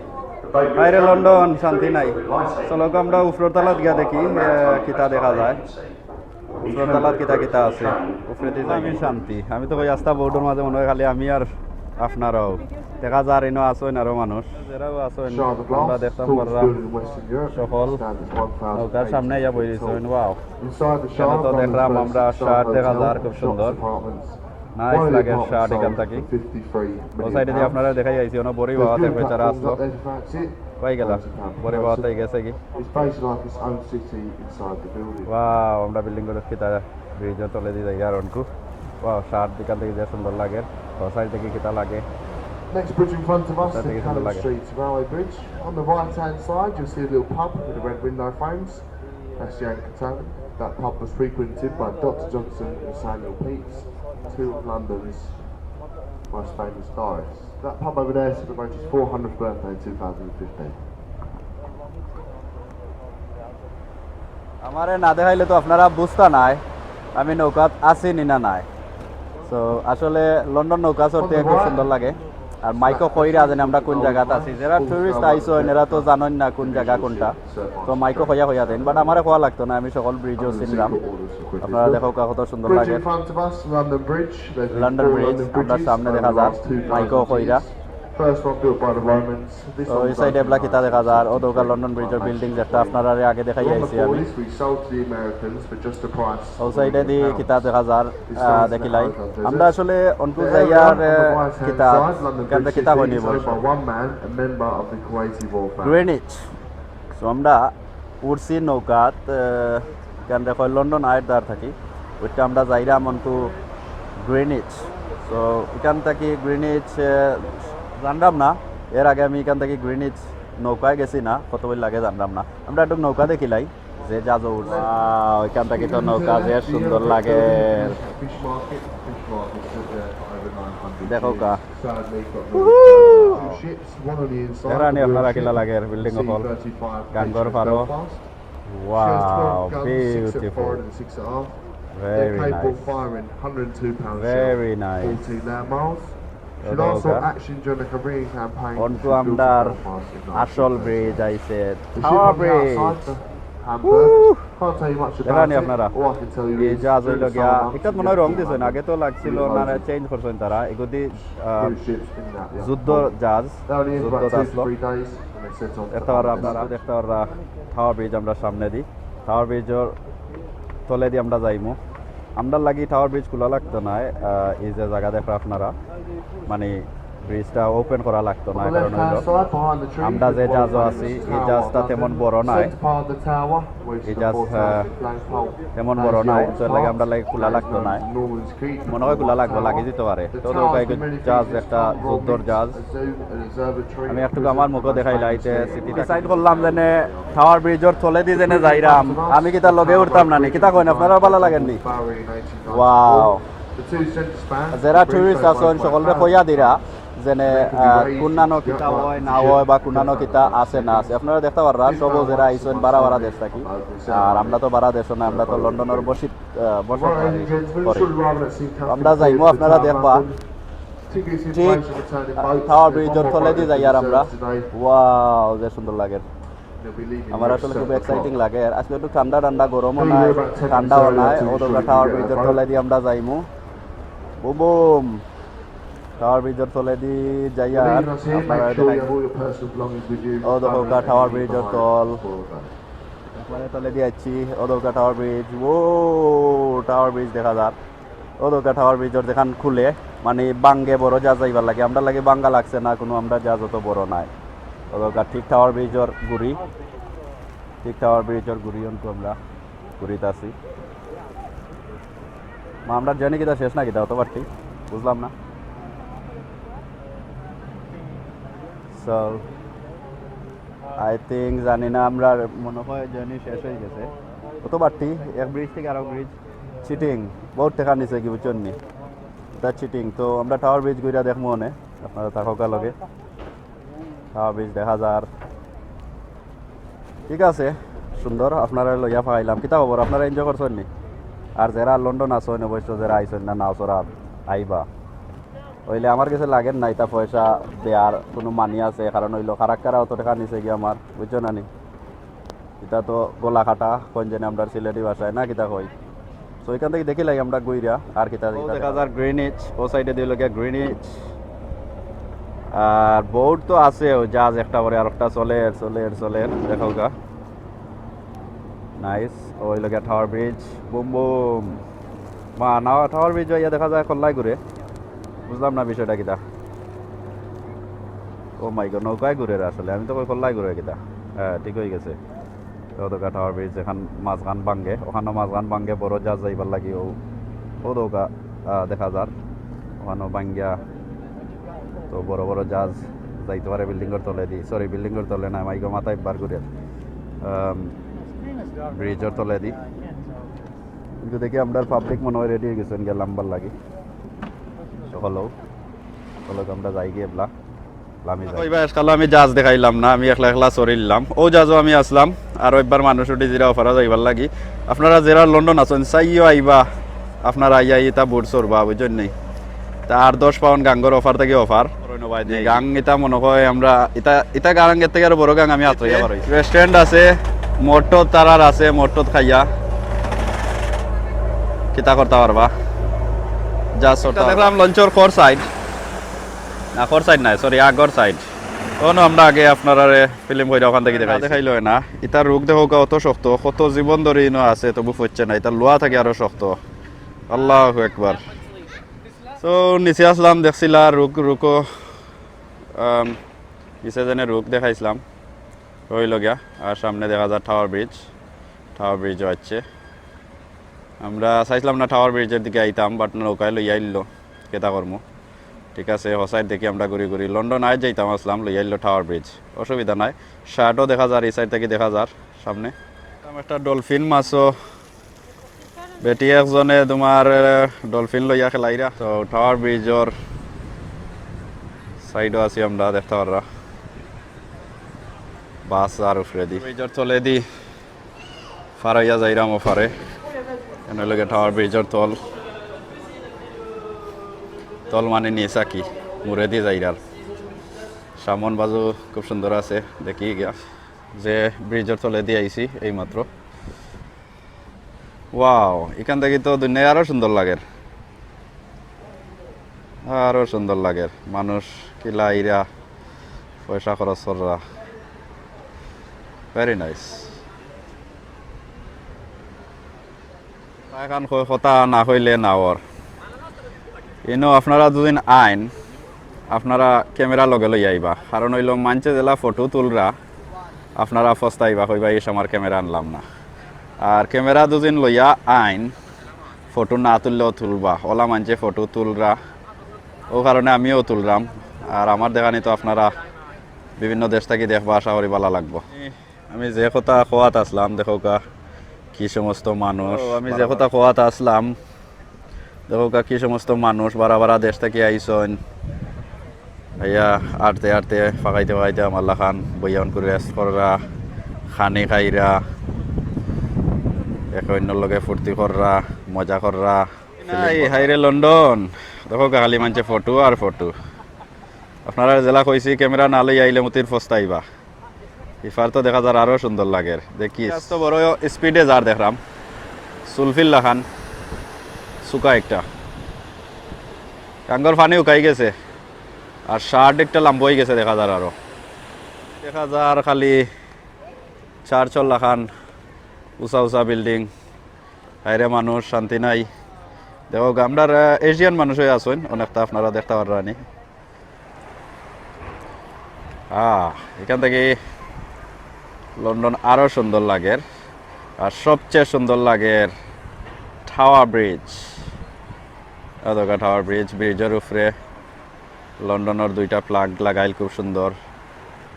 বাইরে লন্ডন, শান্তি নাই। চলো আমরা উফরর তালাত গিয়া দেখি, আহ, কিতা দেখা যায়। উফরর তালাত কিতা কিতা আছে? উফরেদি যাই। আমি শান্তি। আমি তো কই আস্তা বোটর মাঝে মনে হয় খালি আমি আর আপনারাও। দেখা যার ইনো আছইন আরো মানুষ। যেরাও আছইন, আমরা দেখতাম পাররা সকল নৌকার সামনে আইয়া বই রইছইন। ওয়াও। এখানে তো দেখলাম আমরা শার্ট দেখা যার খুব সুন্দর। নাইস লাগে শার্ট এখান থাকি। ও সাইডে দিয়ে আপনারা দেখাই আইছি, অনো বড়ি বাবা থাকবে তারা আসলো। কই গেলা? বড়ি বাবা তাই গেছে কি? It's basically like its own city inside the building. Wow, আমরা বিল্ডিং গুলো কিতা ব্রিজর তলে দিয়ে যাই আর অনকু। ওয়াও, শার্ট এখান থেকে যে সুন্দর লাগে। ও সাইড থেকে কিতা লাগে। Next bridge in front of us, the Cannon Street Railway Bridge. On the right-hand side, you'll see a little pub with the red window frames. That's the Anchor Tavern. That pub was frequented by Doctor Johnson and Samuel Pepys, two of London's most famous diarists. That pub over there celebrated his four hundredth birthday in two thousand fifteen. আমারে না দেখাইলে তো আপনারা বুঝতা নায় আমি নৌকাত আছি নি না নাই। So, আসলে লন্ডন নৌকা চড়তে খুব সুন্দর লাগে। আর মাইকো কইরা যেন আমরা কোন জাগাত আছি। যেরা টুরিস্ট আইছইন, এরা তো জানইন না কোন জাগা কোনটা। তো মাইকো কইয়া কইয়া দেইন, বাট আমারে কওয়া লাগতো না, আমি সকল ব্রিজও চিনলাম। আপনারা দেখো কত সুন্দর লাগে। London Bridge, আমরা সামনে দেখা যার মাইকো কইরা। তো ওই সাইডে এবলা কিতা দেখা যার, ও দৌকা লন্ডন ব্রিজর বিল্ডিং যেটা আপনারারে আগে দেখাই আইছি আমি। ও সাইডে দি কিতা দেখা যার, আহ, দেখিলাই। আমরা আসলে অনকু যাইয়ার, আহ, কিতা, কেন কিতা কইনি বলছো? গ্রিনিচ। তো আমরা উঠছি নৌকাত, আহ, কেন দেখো লন্ডন আয়ের দ্বার থাকি। ওইটা আমরা যাইরাম অনকু গ্রিনিচ। তো এখান থাকি গ্রিনিচ, আহ, জানরাম না, এর আগে আমি এখান থাকি গ্রিনিচ নৌকায় গেছি না, কত বই লাগে জানরাম না। আমরা একটু নৌকা দেখিলাই, যে জাহাজও উঠছে। ওয়াও, এখান থাকি তো নৌকা যে সুন্দর লাগে। দেখো কা। এরা নি আপনারা কিলা লাগে বিল্ডিং অকল। গাঙ্গর পারো। Wow, beautiful. Very nice. Very nice. অনকু আমরার আসল ব্রিজ আইছে, টাওয়ার ব্রিজ। দেখা নি আপনারা? এই জাহাজ অইলো গিয়া, এটা মনে হয় রং দিছইন, আগে তো লাগছিল না, চেঞ্জ করছইন তারা। এগুদি, আহ, যুদ্ধ জাহাজ, যুদ্ধ জাহাজ। দেখতে পাররা আপনারা, দেখতে পাররা টাওয়ার ব্রিজ আমরা সামনে দি। টাওয়ার ব্রিজর তলে দি আমরা যাইমু। আমরার লাগি টাওয়ার ব্রিজ খোলা লাগতো নায়, আহ, এই যে জাগা দেখরা আপনারা, মানে ব্রিজটা ওপেন করা লাগতো নায়, কারণ অইলো আমরা যে জাহাজও আছি, এই জাহাজটা তেমন বড় নায়, এই জাহাজ, আহ, তেমন বড় নায়, তো এর লাগি আমরার লাগি খোলা লাগতো নায়। মনে হয় খোলা লাগবো, লাগি দিতে পারে। তো ওই জাহাজ একটা যুদ্ধর জাহাজ। আমি একটু আমার মুখও দেখাইলাই, তে সিটি ডিসাইড করলাম যেনে টাওয়ার ব্রিজর তলেদি যেনে যাইরাম। আমি কিতা লগে উঠতাম না নি, কিতা কইন, আপনারা ভালা লাগের নি? ওয়াও। যেরা টুরিস্ট আছইন, সকলরে কইয়া দিরা যেনে, আহ, কুনানো কিতা অয় না অয় বা কুনানো কিতা আছে না আছে। আপনারা দেখতে পাররা, সবও যেরা আইছইন বারা বারা দেশ থাকি। আর আমরা তো বারা দেশও না, আমরা তো লন্ডনর বসি, আহ, বসত বাড়ি করি। আমরা যাইমু, আপনারা দেখবা। ঠিক, আহ, টাওয়ার ব্রিজর তলেদি যাইয়ার আমরা। ওয়াও, যে সুন্দর লাগে। আমার আসলে খুব এক্সাইটিং লাগে। আর আজকে একটু ঠান্ডা ঠান্ডা, গরমও নাই, ঠান্ডাও নাই। ও দৌকা টাওয়ার ব্রিজর তলেদি আমরা যাইমু। Boom boom. টাওয়ার ব্রিজর তলেদি যাইয়ার আপনারা দেখাই। ও দেখো টাওয়ার ব্রিজর তল। একবারে তলেদি আইছি। ও দৌকা টাওয়ার ব্রিজ। ও টাওয়ার ব্রিজ দেখা যার। ও দৌকা টাওয়ার ব্রিজর যেখান খুলে, মানে, বাঙ্গে বড় জাহাজ যাইবার লাগি। আমরার লাগি বাঙ্গা লাগছে না কুনু, আমরার জাহাজ অত বড় নায়। ও দৌকা ঠিক টাওয়ার ব্রিজর গুড়ি, ঠিক টাওয়ার ব্রিজর গুড়ি অনকু আমরা গুড়িত আছি। মা, আমরার জার্নি কিতা শেষ না কিতা? অত বাট্টি বুঝলাম না। So, I think, জানি না, আমরার মনে হয় জার্নি শেষ অই গেছে। অত বাট্টি, এক ব্রিজ থাকি আরো ব্রিজ। চিটিং, বহুত টেকা নিছে কি বুঝছইন নি? ইটা চিটিং। তো আমরা টাওয়ার ব্রিজ ঘুরিয়া দেখমু অনে, আপনারা থাকউক্কা লগে। টাওয়ার ব্রিজ দেখা যার। ঠিক আছে, সুন্দর, আপনারারে লইয়া ফাইলাম। কিতা খবর, আপনারা এনজয় করছইন নি? আর যেরা লন্ডন আছইন, অবশ্য যেরা আইছইন না, নাওছড়া আইবা, অইলে আমার গেছে লাগের না ইতা পয়সা দেয়ার কুনু মানি আছে, কারণ অইলো কারাক্কারা অত টেকা নিছে গি আমার, বুঝছো না নি? ইতা তো গলা কাটা, কইন যেনে আমরার সিলেটি ভাষায় না কিতা কই। So, ইখান থাকি দেখিলাই আমরা ঘুরিয়া, আর কিতা ও দেখা যার গ্রিনিচ, ও সাইডে দি অইলো গিয়া গ্রিনিচ। আর বহুত তো আছে, ও জাহাজ একটা পরে আরোকটা চলের, চলের, চলের, দেখউক্কা। নাইস, ও অইলো গিয়া টাওয়ার ব্রিজ, বুম বুম। মা, না, টাওয়ার ব্রিজ অইয়া দেখা যায় কল্লায় ঘুরে। বুঝলাম না বিষয়টা কিতা। Oh my God, নৌকায় ঘুরের আসলে, আমি তো কই কল্লায় ঘুরে কিতা। হ্যাঁ, ঠিক অই গেছে। ও দৌকা টাওয়ার ব্রিজ, যেখান মাঝখান ভাঙ্গে, ওখানও মাঝখান ভাঙ্গে বড় জাহাজ যাইবার লাগি, ও, ও দৌকা, আহ, দেখা যার, ওখানও ভাঙ্গিয়া, তো বড় বড় জাহাজ যাইতে পারে বিল্ডিংর তলেদি, সরি, বিল্ডিংর তলে না, মাইগো মাথায় বার করে, আম, ব্রিজর তলেদি। কিন্তু দেখি আমরার পাবলিক মনে হয় রেডি অই গেছইন গিয়া লামবার লাগি। তো হলো, হলো আমরা যাইগি এবলা। লামি যাই। কইবা, আজকাল আমি জাহাজ দেখাইলাম না, আমি একলা একলা চড়িলাম। ও জাহাজও আমি আছলাম, আরো একবার মানুষ উঠি যেরা ওপারা যাইবার লাগি। আপনারা যেরা লন্ডন আছইন, চাইও আইবা, আপনারা আইয়া ইতা বোট চড়বা, বুঝছইন নি? তা আট দশ পাউন্ড গাঙ্গর অফার থাকি অফার। গাং ইতা মনে হয় আমরা ইতা, ইতা গাঙ্গের থাকি আরো বড় গাং আমি আত্রাইয়া পারি। রেস্টুরেন্ট আছে, মটত তারার আছে, মটত খাইয়া কিতা করতা পারবা। যা দেখলাম লঞ্চর খর সাইড, না খর সাইড নাই, সরি, আগর সাইড। অনো আমরা আগে আপনারারে ফিল্ম কইরা ওখান থাকি দেখাইছি। দেখাইলো না, ইতা রুক দেখো গা, অত শক্ত, কত জীবন ধরি ইনো আছে, তবু ফইরছে না। ইতা লোয়া থাকি আরো শক্ত। আল্লাহু আকবার। তো নিচে আসলাম, দেখছিলা রুক, রুকো, আম, নিচে যেনে রুক দেখাইছিলাম, অইলো গিয়া। আর সামনে দেখা যায় টাওয়ার ব্রিজ, টাওয়ার ব্রিজও আছে। আমরা চাইছিলাম না টাওয়ার ব্রিজের দিকে আইতাম, বাট নৌকায় লইয়া আইলো, কিতা করমু। ঠিক আছে, হসাইড দেখি আমরা ঘুরি ঘুরি। লন্ডন আইজ যাইতাম আসলাম, লইয়া আইলো টাওয়ার ব্রিজ, অসুবিধা নাই। শার্টও দেখা যার, এই সাইড থাকি দেখা যার সামনে। একটা ডলফিন মাছও বেটি একজনে তোমার, আহ, ডলফিন লইয়া খেলাইরা। তো টাওয়ার ব্রিজর সাইডও আছি আমরা, দেখতা পাররা। বাস আর উপরেদি, ব্রিজর তলেদি ফারাইয়া যাইরাম ওপারে। এনে লগে টাওয়ার ব্রিজর তল, তল মানে নিচা কি, মুরেদি যাইরার। সামন বাজু খুব সুন্দর আছে, দেখি গিয়া যে ব্রিজর তলেদি আইছি এইমাত্র। ওয়াও, এখান থাকি তো দুনিয়া আরো সুন্দর লাগের, আরো সুন্দর লাগের। মানুষ কিলা আইরা, পয়সা খরচ কররা, ভেরি নাইস। এখন কই কথা না কইলে না অর। ইনো আপনারা দুদিন আইন, আপনারা ক্যামেরা লগে লই আইবা, কারণ অইলো মানষে যেলা ফটো তুলরা, আপনারা পস্তাইবা, কইবা, "ইস, আমার ক্যামেরা আনলাম না।" আর ক্যামেরা দুদিন লইয়া আইন, ফটো না তুললেও তুলবা, অলা মানষে ফটো তুলরা, ও কারণে আমিও তুলরাম। আর আমার দেখানি তো আপনারা বিভিন্ন দেশ থাকি দেখবা, আশা করি ভালা লাগবো। আমি যে কথা কওয়াত আসলাম, দেখো গা কি সমস্ত মানুষ। ও, আমি যে কথা কওয়াত আসলাম, দেখো গা কি সমস্ত মানুষ, বারা বারা দেশ থাকি আইছইন। আইয়া আটতে আটতে, ফাঁকাইতে ফাঁকাইতে আমার লাখান বইয়া অন করি রেস্ট কররা, খানি খাইরা, একে অইন্যর লগে ফুর্তি কররা, মজা কররা। নাই, হায়রে লন্ডন, দেখো গা খালি মানষে ফটো আর ফটো। আপনারা যেলা কইছি, ক্যামেরা না লই আইলে মতিন পস্তাইবা। ইফার তো দেখা যার আরো সুন্দর লাগের, দেখি। আজ তো বড় স্পিডে যার দেখলাম, সুলফিল লাখান, সুকা একটা। গাঙ্গর পানি উকাই গেছে, আর শার্ট একটা লাম্বা অই গেছে দেখা যার আরো। দেখা যার খালি চারচর লাখান উঁচা উঁচা বিল্ডিং। হায়রে মানুষ, শান্তি নাই। দেখো, আমরার, আহ, এশিয়ান মানুষই আছইন, অনেকটা আপনারা দেখতা পাররানি। আহ, এখান থাকি লন্ডন আরো সুন্দর লাগের, আর সবচেয়ে সুন্দর লাগের টাওয়ার ব্রিজ। এ দেখো টাওয়ার ব্রিজ, ব্রিজর উপরে লন্ডনর দুইটা ফ্ল্যাগ লাগাইল, খুব সুন্দর।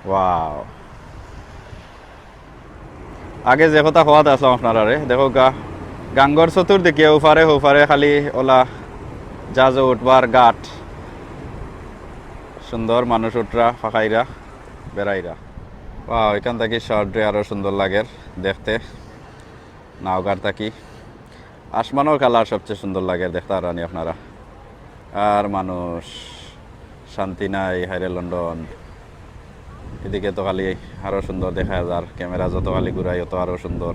ওয়াও। আগে যে কথা কওয়াত আসলাম আপনারারে, দেখো গা, গাঙ্গর চতুর্দিকে উফারে হুফারে খালি অলা জাহাজো উঠবার ঘাট। সুন্দর মানুষ উঠরা, ফাঁকাইরা, বেড়াইরা। ওয়াও, এখান থাকি শহরটা আরো সুন্দর লাগের দেখতে। নাওগার থাকি আসমানর কালার সবচেয়ে সুন্দর লাগের, দেখতা পাররানি আপনারা। আর মানুষ, শান্তি নাই, হায়রে লন্ডন। এদিকে তো খালি আরো সুন্দর দেখা যার, ক্যামেরা যত খালি ঘুরাই, অত আরো সুন্দর।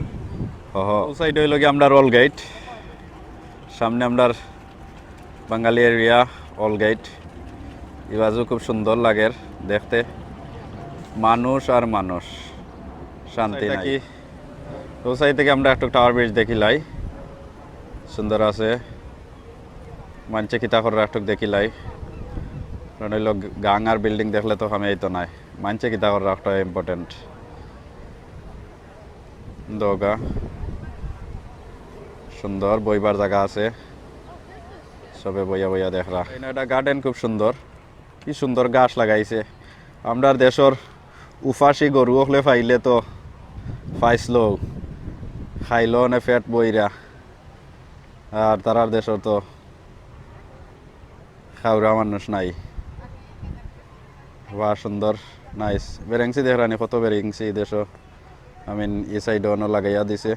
হ হ। ও সাইড অইলো গিয়া আমরার অল গেট, সামনে আমরার বাঙালি এরিয়া, অল গেট। ই বাজু খুব সুন্দর লাগের দেখতে, মানুষ আর মানুষ, শান্তি নাই। তো সাইড থাকি আমরা একটু টাওয়ার ব্রিজ দেখিলাই, সুন্দর আছে। মানষে কিতা কররা একটু দেখিলাই, কারণ অইলো গাং আর বিল্ডিং দেখলে তো কামে আইতো নায়। মানষে কিতা কররা একটা ইম্পর্টেন্ট। দোগা সুন্দর বইবার জাগা আছে, সবে বইয়া বইয়া দেখরা। এনে একটা গার্ডেন খুব সুন্দর, কি সুন্দর ঘাস লাগাইছে। আমরার দেশর উপাসী গরু অকলে পাইলে তো পাইছলো, খাইলো অনে পেট বইরা। আর তারার দেশর তো খাওরা মানুষ নাই। বাহ, সুন্দর, নাইস। বেরেংসি দেখরানি, কত বেরেংসি দেশো। I mean, ই সাইডো অনো লাগাইয়া দিছে।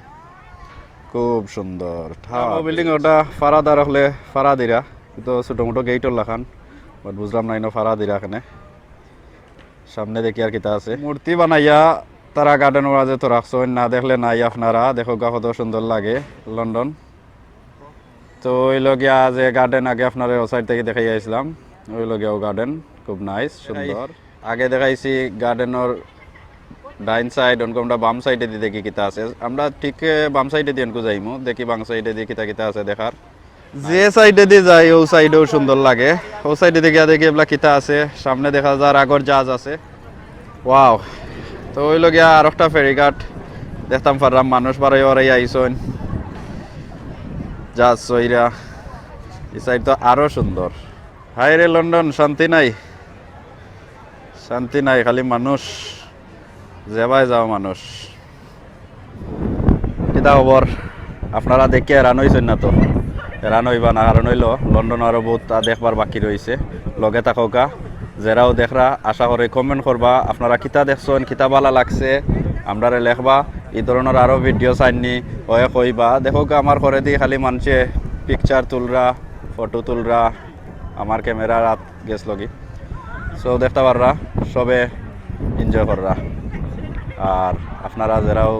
খুব সুন্দর। ঠাপ। বিল্ডিং ওটা ফাড়া দার হলে ফাড়া দিরা। তো ছোটো মোটো গেইটর লাখান, but বুঝলাম না ইনো ফাড়া দিরা কেনে। সামনে দেখি আর কিতা আছে। মূর্তি বানাইয়া তারা গার্ডেনর মাঝে তো রাখছইন, না দেখলে নাই আপনারা। দেখউক্কা কত সুন্দর লাগে লন্ডন। তো অউ লগিয়া যে গার্ডেন আগে আপনারে অউ সাইড থাকি দেখাই আইছিলাম, অউ লগিয়া অউ গার্ডেন খুব নাইস, সুন্দর। আগে দেখাইছি গার্ডেনর ডাইন সাইড, অনকু আমরা বাম সাইডেদি দেখি কিতা আছে। আমরা ঠিক, এ, বাম সাইডেদি অনকু যাইমু, দেখি বাম সাইডেদি কিতা কিতা আছে দেখার। যে সাইডেদি যাই, অউ সাইডেও সুন্দর লাগে। অউ সাইডেদি গিয়া দেখি এবলা কিতা আছে, সামনে দেখা যার আগর জাহাজ আছে। ওয়াও, তো অউ লগিয়া আরোকটা ফেরিঘাট দেখতাম পারলাম, মানুষ বারই বারই আইছইন জাহাজ চইরা। ই সাইড তো আরো সুন্দর। হায় রে লন্ডন, শান্তি নাই, শান্তি নাই, খালি মানুষ, যেবায় যাও মানুষ। কিতা খবর? আপনারা দেখিয়া হেরান অইছইন না তো? হেরান অইবা না, কারণ অইলো লন্ডন আরো বউততা দেখবার বাকি রইছে। লগে থাকউক্কা, যেরাও দেখরা, আশা করি comment করবা আপনারা কিতা দেখছইন, কিতা ভালা লাগছে, আমরারে লেখবা। ই ধরনর আরো ভিডিও চাইননি, অয় কইবা। দেখউক্কা, আমার করেদি খালি মানষে পিকচার তুলরা, ফটো তুলরা, আমার ক্যামেরার আত গেছলগি। So দেখতা পাররা, সবে এনজয় কররা। আর আপনারা যেরাও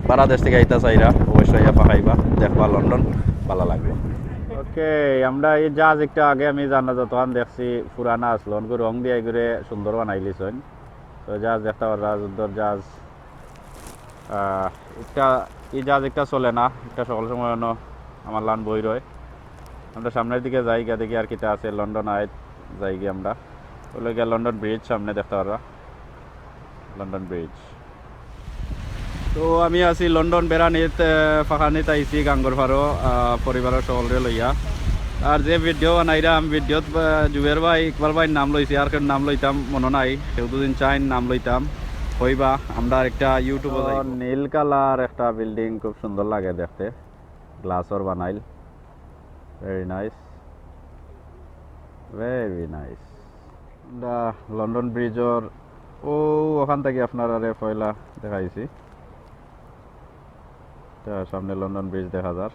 বাংলাদেশ থাকি আইতা চাইরা, অবশ্যই আইয়া ফাঁকাইবা, দেখবা লন্ডন, ভালা লাগবো। ওকে, আমরা ই জাহাজ একটা আগে আমি জানা যতখান দেখছি, পুরানা আছলো, অনকু রং দিয়া ইগুরে সুন্দর বানাইলিছইন। তো জাহাজ দেখতা পাররা, যুদ্ধর জাহাজ। আহ, একটা, ই জাহাজ একটা চলে না, একটা সকল সময় অনো আমার লান বই রয়। আমরা সামনের দিকে যাইগি, দেখি আর কিতা আছে, লন্ডন আই যাইগি আমরা। অউ লগিয়া লন্ডন ব্রিজ সামনে দেখতা পাররা, লন্ডন ব্রিজ। তো আমি আছি লন্ডন বেড়ানিত, আহ, ফাঁকানিত আইছি গাঙ্গর ফারো, আহ, পরিবারর সকলরে লইয়া। আর যে ভিডিও বানাইরাম, ভিডিওত, আহ, জুবের ভাই, ইকবাল ভাইর নাম লইছি, আর কেউর নাম লইতাম মনো নাই, কেউ দুদিন চাইন নাম লইতাম, কইবা, আমরা আরেকটা YouTube-ও যাইব। নীল কালার একটা বিল্ডিং, খুব সুন্দর লাগে দেখতে, গ্লাসর বানাইল, very nice, very nice। আমরা লন্ডন ব্রিজর অউ অখান থাকি আপনারারে পয়লা দেখাইছি। তা সামনে লন্ডন ব্রিজ দেখা যার।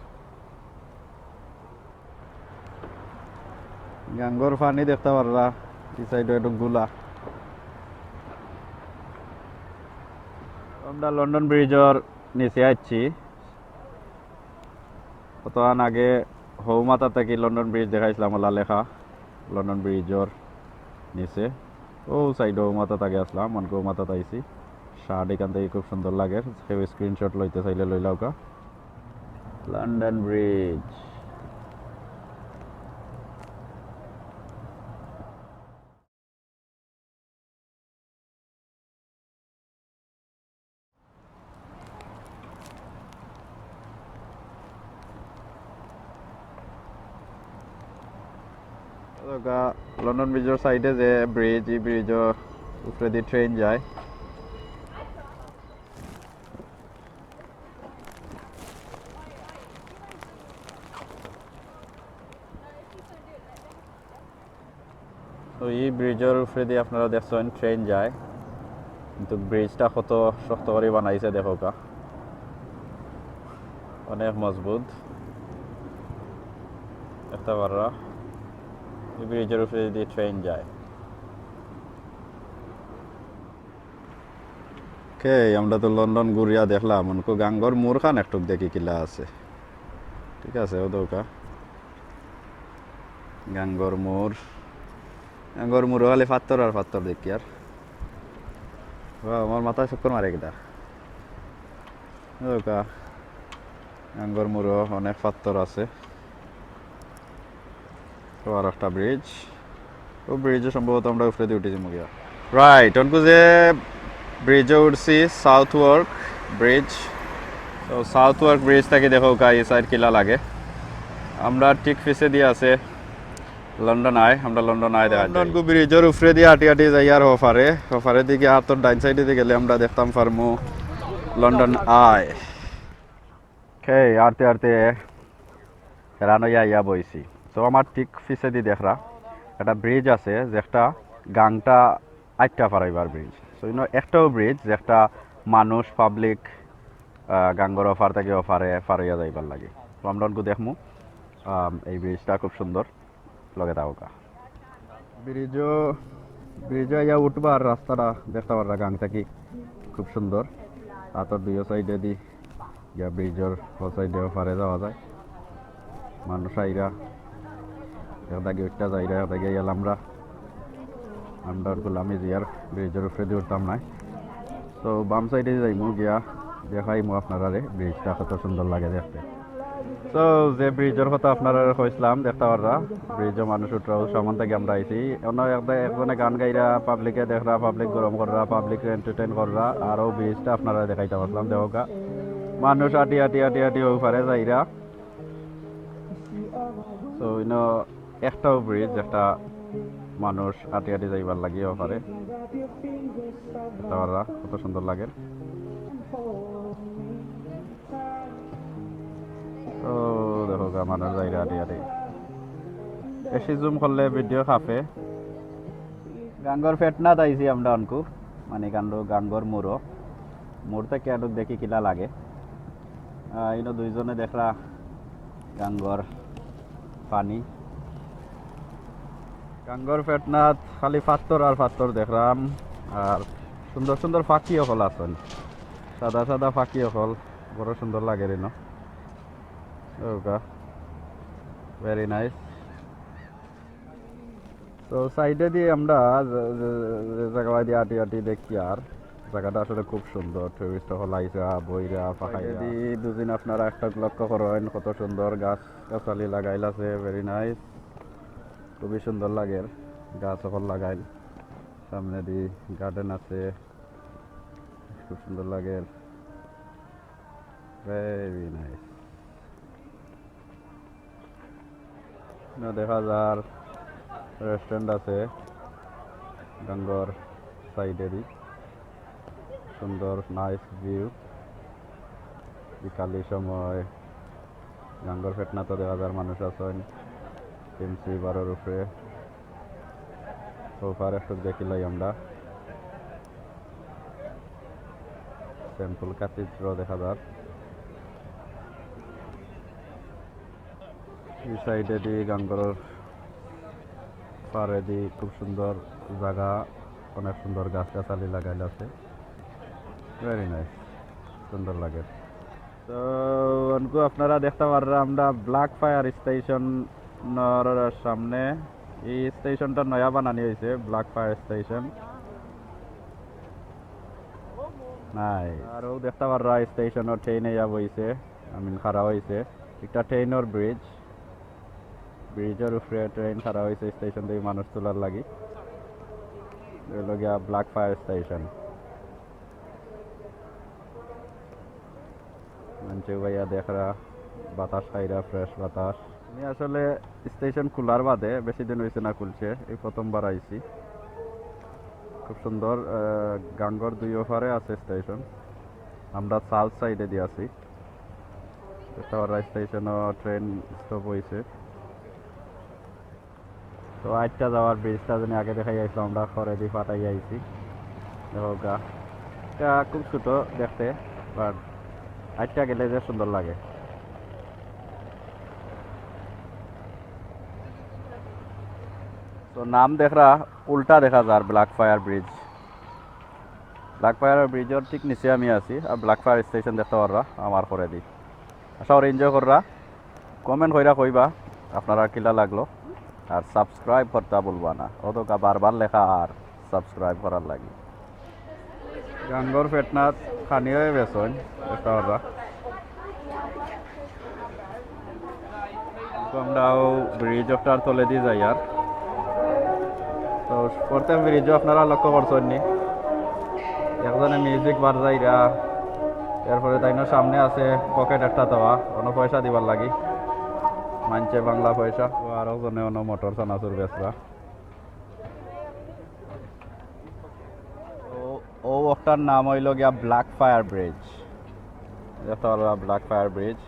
গাঙ্গর পানি দেখতা পাররা, ই সাইডো একটু গুলা। আমরা লন্ডন ব্রিজর নিচে আইছি। অতখান আগে হউ মাথা থাকি লন্ডন ব্রিজ দেখাইছিলাম, অলা লেখা লন্ডন ব্রিজর নিচে। অউ সাইডো হউ মাথাত আগে আছলাম, অনকু হউ মাথাত আইছি। শার্ট ইখান থাকি খুব সুন্দর লাগের, কেউ screenshot লইতা চাইলে লইলাউক্কা। London bridge. লন্ডন ব্রিজর সাইডে যে ব্রিজ, ই ব্রিজর উপরেদি ট্রেন যায়। তো ই ব্রিজর উপরেদি আপনারা দেখছইন ট্রেন যায়, কিন্তু ব্রিজটা কত শক্ত করি বানাইছে দেখউক্কা, অনেক মজবুত। দেখতা পাররা ই ব্রিজর উপরেদি ট্রেন যায়। ওকে, আমরা তো লন্ডন ঘুরিয়া দেখলাম, অনকু গাঙ্গর মুরখান একটুক দেখি কিলা আছে। ঠিক আছে, অউ দেখউক্কা। গাঙ্গর মুর। গাঙ্গর মুরো খালি পাত্থর আর পাত্থর দেখি আর। ওয়াও, আমার মাথায় চক্কর মারে কিতা। অউ দেখউক্কা। গাঙ্গর মুরো অনেক পাত্থর আছে। তো আরোকটা ব্রিজ। অউ ব্রিজো সম্ভবত আমরা উপরেদি উঠি যিমু গিয়া। রাইট, অনকু যে ব্রিজো উঠছি, সাউথওয়ার্ক ব্রিজ। তো সাউথওয়ার্ক ব্রিজ থাকি দেখউক্কা ই সাইড কিলা লাগে। আমরা ঠিক পিছেদি আছে লন্ডন আই, আমরা লন্ডন আই দেখা যায়। লন্ডন গু ব্রিজর উপরেদি আটি আটি যাইয়ার হউ পারে, হউ পারেদি গিয়া আতর ডাইন সাইডেদি গেলে আমরা দেখতাম পারমু লন্ডন আই। ওকে, আরতে আরতে হেরান অইয়া আইয়া বইছি। তো আমার ঠিক পিছেদি দেখরা একটা ব্রিজ আছে, যেটা গাংটা আইট্টা ফারাইবার ব্রিজ। তো ইনো একটাউ ব্রিজ যেটা মানুষ, পাবলিক, আহ, গাঙ্গর ওপার থাকি ওপারে ফারাইয়া যাইবার লাগি। তো আমরা অনকু দেখমু, আম, এই ব্রিজটা খুব সুন্দর। লগে থাকউক্কা। ব্রিজও, ব্রিজও আইয়া উঠবার রাস্তাটা দেখতা পাররা গাং থাকি, খুব সুন্দর। আতর দুইও সাইডেদি গিয়া ব্রিজর ও সাইডে ও পারে যাওয়া যায়। মানুষ আইরা, এক দাগে উঠতা যাইরা, এক দাগে আইয়া লামরা। আমরা গুলামি জিয়ার ব্রিজর উপরেদি উঠতাম নায়। তো বাম সাইডে যাইমু, গিয়া দেখাইমু আপনারারে ব্রিজটা কত সুন্দর লাগে দেখতে। তো যে ব্রিজর কথা আপনারারে কইছলাম, দেখতা পাররা ব্রিজও মানুষ উঠরা, সামন থাকি আমরা আইছি। অনো এক-, একজনে গান গাইরা, পাবলিকে দেখরা, পাবলিক গরম কররা, পাবলিকরে এন্টারটেইন কররা, আর অউ ব্রিজটা আপনারারে দেখাইতাম আছলাম। দেখউক্কা, মানুষ আটি আটি আটি আটি অউ পারে যাইরা। তো ইনো একটাউ ব্রিজ, একটা মানুষ আটি আটি যাইবার লাগি অউ পারে। দেখতা পাররা কত সুন্দর লাগে। ও দেখউক্কা, মানুষ যাইরা আটি আটি। বেশি জুম করলে ভিডিও খাপে। গাঙ্গর ফেটনাত আইছি আমরা অনকু, মানে গাঙ্গর মুড়ো। মুড় থাকি আটুক দেখি কিলা লাগে। আহ, ইনো দুইজনে দেখরা গাঙ্গর পানি। গাঙ্গর ফেটনাত খালি ফাত্তর আর ফাত্তর দেখরাম, আর সুন্দর সুন্দর পাখি অকল আছইন, সাদা সাদা পাখি অকল, বড় সুন্দর লাগের ইনো। ওকা, very nice। তো সাইডেদি আমরা যে, যে, যে জাগাদি আটি আটি দেখিয়ার, জাগাটা আসলে খুব সুন্দর। টুরিস্ট অকল আইরা, বইরা, ফাকাইরা। সাইডেদি দুদিন আপনারা একটা লক্ষ্য করইন, কত সুন্দর গাছ গাছালি লাগাইল আছে, very nice। খুবই সুন্দর লাগের, গাছ অকল লাগাইল। সামনেদি গার্ডেন আছে, খুব সুন্দর লাগের, very nice। ইনো দেখা যার রেস্টুরেন্ট আছে গাঙ্গর সাইডেদি, সুন্দর নাইস ভিউ। বিকালি সময় গাঙ্গর ফেটনাত দেখা যার মানুষ আছইন, টিএমসি বারোর উপরে। So far একটু দেখিলাই আমরা। সেন্ট পল ক্যাথিড্রাল দেখা যার। এই সাইডেদি গাঙ্গর পারেদি খুব সুন্দর জাগা, অনেক সুন্দর গাছ গাছালি লাগাইল আছে, very nice, সুন্দর লাগে। তো অনকু আপনারা দেখতা পাররা আমরা ব্ল্যাক ফায়ার স্টেশনর সামনে। এই স্টেশনটা নয়া বানানি অইছে, ব্ল্যাক ফায়ার স্টেশন। নাই। আর অউ দেখতা পাররা স্টেশনর ট্রেন আইয়া বইছে, I mean খাড়া অইছে। একটা ট্রেনর ব্রিজ, ব্রিজর উপরে ট্রেন খাড়া অইছে স্টেশন থাকি মানুষ তুলার লাগি। অইলো গিয়া ব্ল্যাক ফায়ার স্টেশন। মানষে বইয়া দেখরা, বাতাস খাইরা, ফ্রেশ বাতাস। আমি আসলে স্টেশন খুলার বাদে, বেশি দিন অইছে না খুলছে, এই প্রথমবার আইছি। খুব সুন্দর, আহ, গাঙ্গর দুই ওপারে আছে স্টেশন। আমরা সাউথ সাইডেদি আছি। দেখতা পাররা স্টেশনও ট্রেন স্টপ অইছে। তো আইট্টা যাওয়ার ব্রিজটা যেন আগে দেখাই আইছিলাম আমরা, খড়েদি ফাটাই আইছি। দেখউক্কা, এটা খুব ছোট দেখতে, but আইট্টা গেলে যে সুন্দর লাগে। তো নাম দেখরা উল্টা দেখা যার, black fire bridge. Black fire ব্রিজর ঠিক নিচে আমি আছি, আর ব্ল্যাক ফায়ার স্টেশন দেখতা পাররা আমার খড়েদি। আশা করি এনজয় কররা। কমেন্ট কইরা কইবা আপনারা কিলা লাগলো, আর সাবস্ক্রাইব করতা ভুলবা না। অতকা বারবার লেখা আর সাবস্ক্রাইব করার লাগি। গাঙ্গর ফেটনাত খানি অয় বেসন, দেখতা পাররা। তো আমরাও ব্রিজ একটার তলেদি যাইয়ার। তো প্রত্যেক ব্রিজও আপনারা লক্ষ্য করছইন নি, একজনে মিউজিক বাজাইরা, এরপরে তাইনর সামনে আছে পকেট একটা দেওয়া, অনো পয়সা দিবার লাগি, মানষে বাংলা পয়সা। তো আরো জনে অনো মটর চানাচুর বেচরা। তো অউ অকটার নাম অইলো গিয়া ব্ল্যাক ফায়ার ব্রিজ। দেখতা পাররা black fire bridge.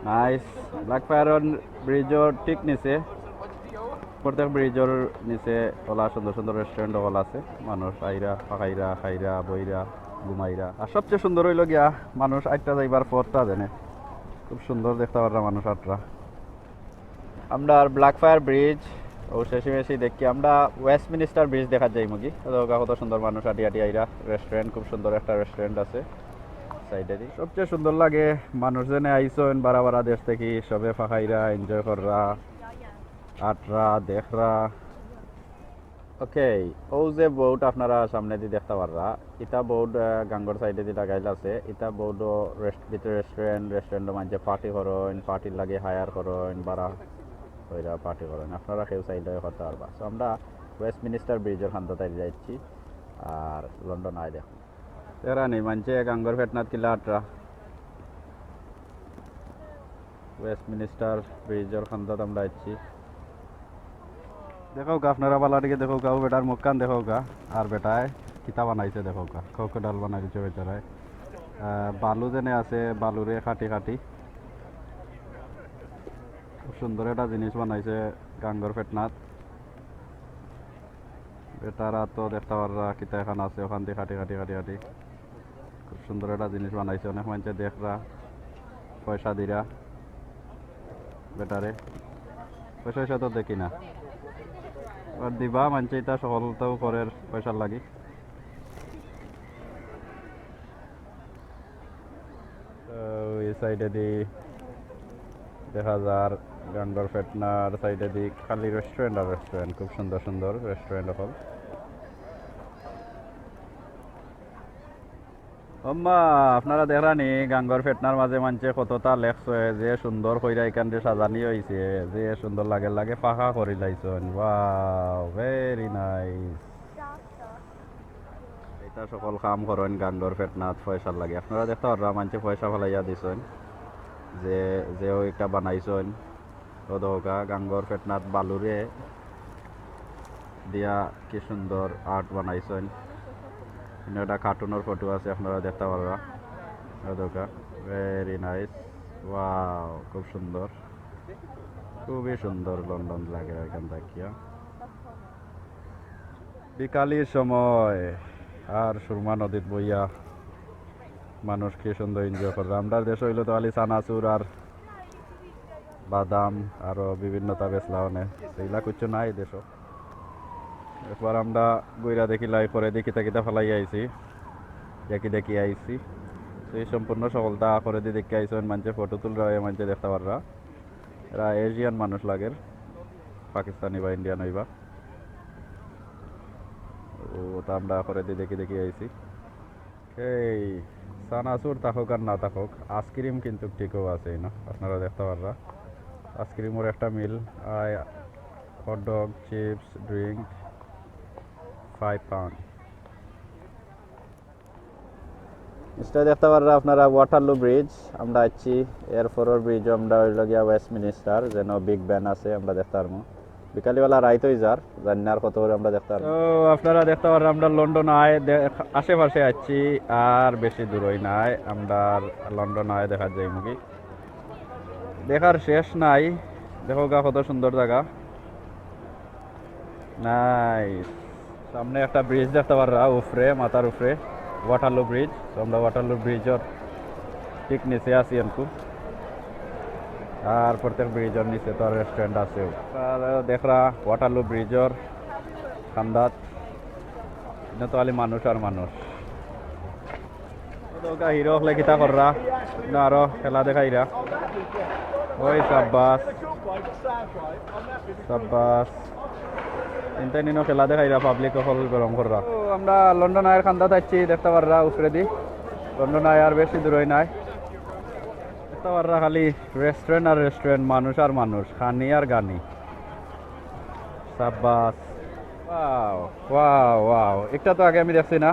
Nice. Black fire ব্রিজর ঠিক নিচে, প্রত্যেক ব্রিজর নিচে অলা সুন্দর সুন্দর রেস্টুরেন্ট অকল আছে। মানুষ আইরা, ফাকাইরা, খাইরা, বইরা, ঘুমাইরা। আর সবচেয়ে সুন্দর অইলো গিয়া মানুষ আইট্টা যাইবার পথটা যেনে। খুব সুন্দর দেখতা পাররা মানুষ আটরা। আমরা আর ব্ল্যাকফ্রায়ার ব্রিজ ও শেষে মেশি দেখি, আমরা ওয়েস্টমিনিস্টার ব্রিজ দেখাত যাইমুগি। তো কত সুন্দর মানুষ আটি আটি আইরা। রেস্টুরেন্ট, খুব সুন্দর একটা রেস্টুরেন্ট আছে সাইডেদি। সবচেয়ে সুন্দর লাগে মানুষ যেনে আইছইন বারা বারা দেশ থাকি, সবে ফাঁকাইরা, এনজয় কররা, আটরা, দেখরা। ওকে, অউ যে বোর্ড আপনারা সামনেদি দেখতা পাররা, ইটা বোর্ড, আহ, গাঙ্গর সাইডেদি লাগাইল আছে। ইটা বোর্ডও রেস্ট-, ভিতরে রেস্টুরেন্ট, রেস্টুরেন্টও মানষে পার্টি করইন, পার্টির লাগি হায়ার করইন, বারা কইরা পার্টি করইন। আপনারা কেউ চাইলে করতা পারবা। So আমরা ওয়েস্টমিনিস্টার ব্রিজর কান্দাত আইছি আর লন্ডন আই দেখো। এরা নি মানষে গাঙ্গর ফেতনাত কিলা আটরা। ওয়েস্টমিনিস্টার ব্রিজর কান্দাত আমরা আইছি। দেখউক্কা, আপনারা বালা দিকে দেখউক্কা, অউ বেটার মুখখান দেখউক্কা, আর বেটায় কিতা বানাইছে দেখউক্কা, crocodile বানাই দিছে বেচারায়। আহ, বালু যেনে আছে, বালুরে কাটি কাটি খুব সুন্দর একটা জিনিস বানাইছে গাঙ্গর ফেতনাত। বেটারা তো দেখতা পাররা কিতা এখান আছে, অখানদি কাটি কাটি কাটি কাটি খুব সুন্দর একটা জিনিস বানাইছে। অনেক মানষে দেখরা, পয়সা দিরা বেটারে। পয়সা পয়সা তো দেখি না, আর দিবা মানষে, ইটা সকলতাউ করের পয়সার লাগি। তো এই সাইডেদি দেখা যার গাঙ্গর ফেতনার সাইডেদি খালি রেস্টুরেন্ট আর রেস্টুরেন্ট, খুব সুন্দর সুন্দর রেস্টুরেন্ট অকল। ওম্মা, আপনারা দেখরা নি, গাঙ্গর ফেতনার মাঝে মানষে কততা লেখছে, যে সুন্দর কইরা ইখানরে সাজানি অইছে, যে সুন্দর লাগে, লাগে পাখা করি লাইছইন। Wow, very nice। ইতা সকল কাম করইন গাঙ্গর ফেতনাত পয়সার লাগি। আপনারা দেখতা পাররা মানষে পয়সা ফালাইয়া দিছইন, যে, যেও একটা বানাইছইন। অউ দেখউক্কা, গাঙ্গর ফেতনাত বালুরে দিয়া কি সুন্দর আর্ট বানাইছইন। ইনো একটা কার্টুনর ফটো আছে, আপনারা দেখতা পাররা। অউ দেখউক্কা, very nice। Wow, খুব সুন্দর, খুবই সুন্দর লন্ডন লাগে এখান থাকিয়া। বিকালির সময় আর সুরমা নদীত বইয়া মানুষ কি সুন্দর এনজয় কররা। আমরার দেশো অইলে তো খালি চানাচুর আর বাদাম, আরো বিভিন্নতা বেচলা অনে, ইলা কিচ্ছু নাই দেশো। একবার আমরা ঘুরিয়া দেখিলাই, করেদি কিতা কিতা ফালাইয়া আইছি, দেখি দেখি আইছি। তো এই সম্পূর্ণ সকলতা করেদি দেখি আইছইন, মানষে ফটো তুলরা অয়, মানষে দেখতা পাররা। এরা এশিয়ান মানুষ লাগের, পাকিস্তানি বা ইন্ডিয়ান অইবা। অউ তো আমরা করেদি দেখি দেখি আইছি। এই চানাচুর থাকউক আর না থাকউক, আইসক্রিম কিন্তু ঠিকউ আছে না, আপনারা দেখতা পাররা। আইসক্রিমর একটা মিল, আই, hotdog, chips, drink, five pound. ইটা দেখতা পাররা আপনারা ওয়াটারলু ব্রিজ, আমরা আইছি, এরপরর ব্রিজও আমরা অইলো গিয়া ওয়েস্টমিনিস্টার, যেন বিগ বেন আছে, আমরা দেখতা পারমু। বিকালিবেলা রাইত অই যার, জানি না আর কত করে আমরা দেখতা পারমু। তো আপনারা দেখতা পাররা আমরা লন্ডন আই দে-, আশেপাশে আইছি, আর বেশি দূরই নাই, আমরা লন্ডন আই দেখাত যাইমুগি। দেখার শেষ নাই, দেখউক্কা কত সুন্দর জাগা। নাইস। সামনে একটা ব্রিজ দেখতা পাররা, উপরে, মাথার উপরে, ওয়াটারলু ব্রিজ। তো আমরা ওয়াটারলু ব্রিজর ঠিক নিচে আছি এনকু। আর প্রত্যেক ব্রিজর নিচে তো রেস্টুরেন্ট আছে। আপনারা দেখরা ওয়াটারলু ব্রিজর কান্দাত, ইনো তো খালি মানুষ আর মানুষ। তো হিরো অকলে কিতা কররা? না, আরো খেলা দেখাইরা। ওই সাব্বাস। সাব্বাস। ইনতাইন ইনো খেলা দেখাইরা, পাবলিক অকল গরম কররা। তো আমরা লন্ডন আইর কান্দাত আইছি, দেখতা পাররা উপরেদি। লন্ডন আই আর বেশি দূরই নাই। দেখতা পাররা খালি রেস্টুরেন্ট আর রেস্টুরেন্ট, মানুষ আর মানুষ, খানি আর গানি। সাব্বাস। Wow, wow, wow. একটা তো আগে আমি দেখছি না।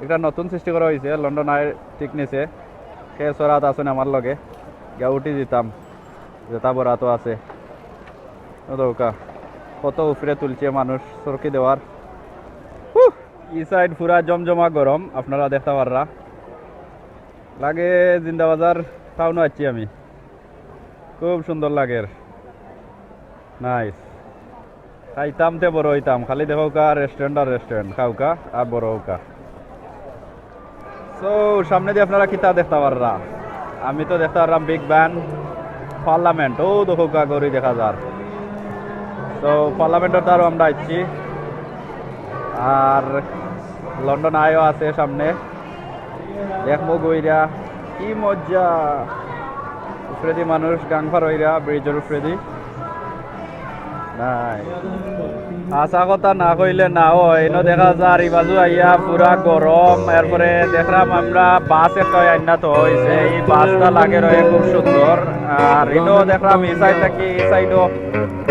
একটা নতুন সৃষ্টি করা অইছে লন্ডন আইর ঠিক নিচে। কে সরাত আছইন আমার লগে। গিয়া উঠি দিতাম। যেটা বরাত আছে। অউ দেখউক্কা। কত উপরে তুলছে মানুষ সরকি দেওয়ার। হুহ! ই সাইড পুরা জমজমা গরম। আপনারা দেখতা পাররা। লাগে জিন্দাবাজার টাউনো আইছি আমি। খুব সুন্দর লাগের। নাইস। খাইতাম তে বড় অইতাম, খালি দেখউক্কা রেস্টুরেন্ট আর রেস্টুরেন্ট, খাউক্কা আর বড় অউক্কা। So, সামনেদি আপনারা কিতা দেখতা পাররা? আমি তো দেখতা পাররাম বিগ বেন, পার্লামেন্ট, অউ দেখউক্কা ঘড়ি দেখা যার। তো পার্লামেন্টর দ্বারও আমরা আইছি, আর লন্ডন আইও আছে সামনে, দেখমু গইরা কি মজা। উপরেদি মানুষ গাংফার হইরা ব্রিজর উপরেদি। নাই, হাছা কথা না কইলে না অয়। ইনো দেখা যার ই বাজু আইয়া পুরা গরম। এরপরে দেখলাম আমরা বাস একটা আইন্না তো হইছে, এই বাসটা লাগে রয়ে খুব সুন্দর। আর ইনো দেখলাম এই সাইড থাকি এই সাইডও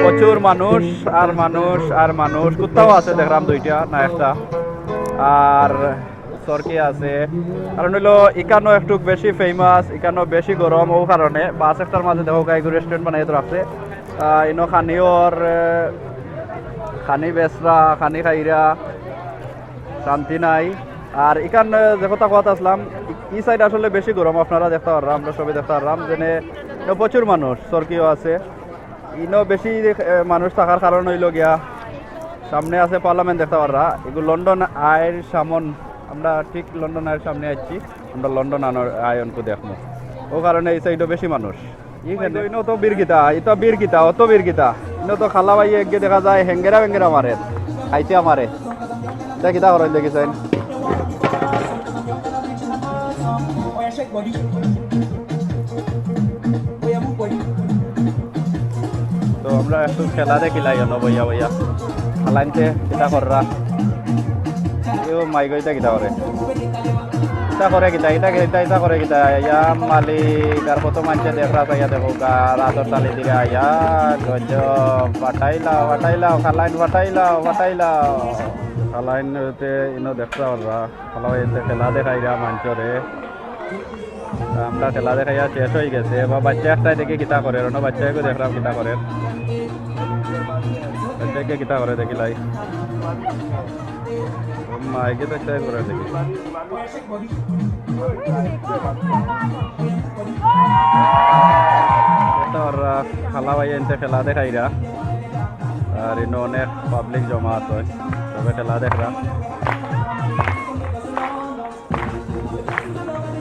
প্রচুর মানুষ, আর মানুষ আর মানুষ। কুত্তাও আছে দেখলাম দুইটা না একটা, আর চরকি আছে। কারণ হইলো ইকানো একটু বেশি ফেমাস, ইকানো বেশি গরম, ও কারণে বাস একটার মাঝে দেখো গাইগু রেস্টুরেন্ট বানাই তো রাখছে। আহ, ইনো খানি ওর, আহ, খানি বেচরা, খানি খাইরা, শান্তি নাই। আর ইকান, আহ, যে কথা কথা আসলাম, ই সাইড আসলে বেশি গরম, আপনারা দেখতে পারলাম, আমরা সবাই দেখতে পারলাম যে ইনো প্রচুর মানুষ, চরকিও আছে। ইনো বেশি, আহ, মানুষ থাকার কারণ হইলো গিয়া সামনে আছে পার্লামেন্ট দেখতে পাররা। এগু লন্ডন আইর সামন, আমরা ঠিক লন্ডন আইর সামনে আছি, আমরা লন্ডন আনোর আয়নকু দেখমু। ও কারণে এই সাইডও বেশি মানুষ। ইখানো ইনো তো বীর কিতা, ইতা বীর কিতা, অত বীর কিতা। ইনো তো খালা ভাই একগে দেখা যায় হেঙ্গেরা বেঙ্গেরা মারে, খাইছে আমারে। দেখি তা করেন দেখি চাইন। তো আমরা একটু খেলা দেখিলাই অনো বইয়া বইয়া। খালাইন্তে কিতা কররা? এও মাই গইতা কিতা করে? কিতা করে কিতা? ইতা কিতা, ইতা করে কিতা? ইয়া মালিক, আর কত মানষে দেখরা চাইয়া দেখো, আর আতর তালি দিরা, ইয়া গজব, ফাটাইলাও, ফাটাইলাও, খালাইন ফাটাইলাও, ফাটাইলাও। খালাইন হইতে ইনো দেখরা পাররা, খালা হইতে খেলা দেখাইরা মানষরে। আমরা খেলা দেখাইয়া শেষ হয়ে গেছে। এবার বাচ্চা একটাই দেখি কিতা করে, অন্য বাচ্চা এগু দেখলাম কিতা করে। বাচ্চা এগু কিতা করে দেখিলাই। ও মা, এগু তো একটাই করে দেখি। তো আর, আহ, খালা ভাই এনতে খেলা দেখাইরা। আর ইনো অনেক পাবলিক জমা আছে, তবে খেলা দেখরা।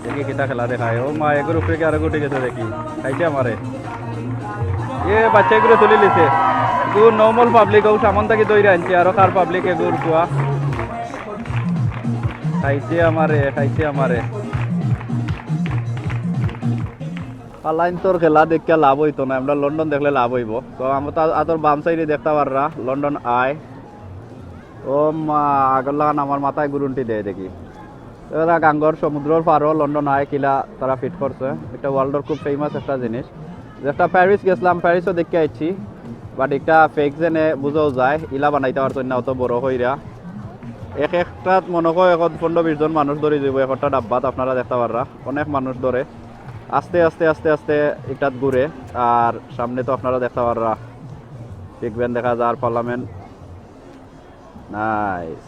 দেখি কিতা খেলা দেখায়। ও মা, এগুর উপরে কি আরো উঠে গেছে দেখি। খাইছে আমারে। এ বাচ্চা এগুলো তুলি লিছে। এগু নর্মাল পাবলিক, ও সামন থাকি দৌড়ে আনছে, আরো কার পাবলিক এগুর কুয়া। খাইছে আমারে, খাইছে আমারে। পালাইন তোর খেলা দেখিয়া লাভ হইতো না, আমরা লন্ডন দেখলে লাভ হইব। তো আমরা তো আতর বাম সাইডে দেখতে পাররা লন্ডন আই। ও মা, আগর লাগান আমার মাথায় গুরুন্টি দেয় দেখি। এরা গাঙ্গর সমুদ্রর পারও লন্ডন আই কিলা তারা ফিট করছে। এটা ওয়ার্ল্ডর খুব ফেমাস একটা জিনিস। যেটা প্যারিস গেছিলাম, প্যারিসও দেখে আইছি, বাট একটা ফেক জেনে বুঝাও যায়, ইলা বানাইতে পারতো না অত বড় হইরা। এক একটা মনে হয় এখন পনেরো বিশ জন মানুষ ধরে যাইব, এক একটা ডাব্বাত আপনারা দেখতে পাররা, অনেক মানুষ ধরে। আস্তে আস্তে আস্তে আস্তে একটাত ঘুরে, আর সামনে তো আপনারা দেখতে পাররা বিগ বেন দেখা যার পার্লামেন্ট। নাইস।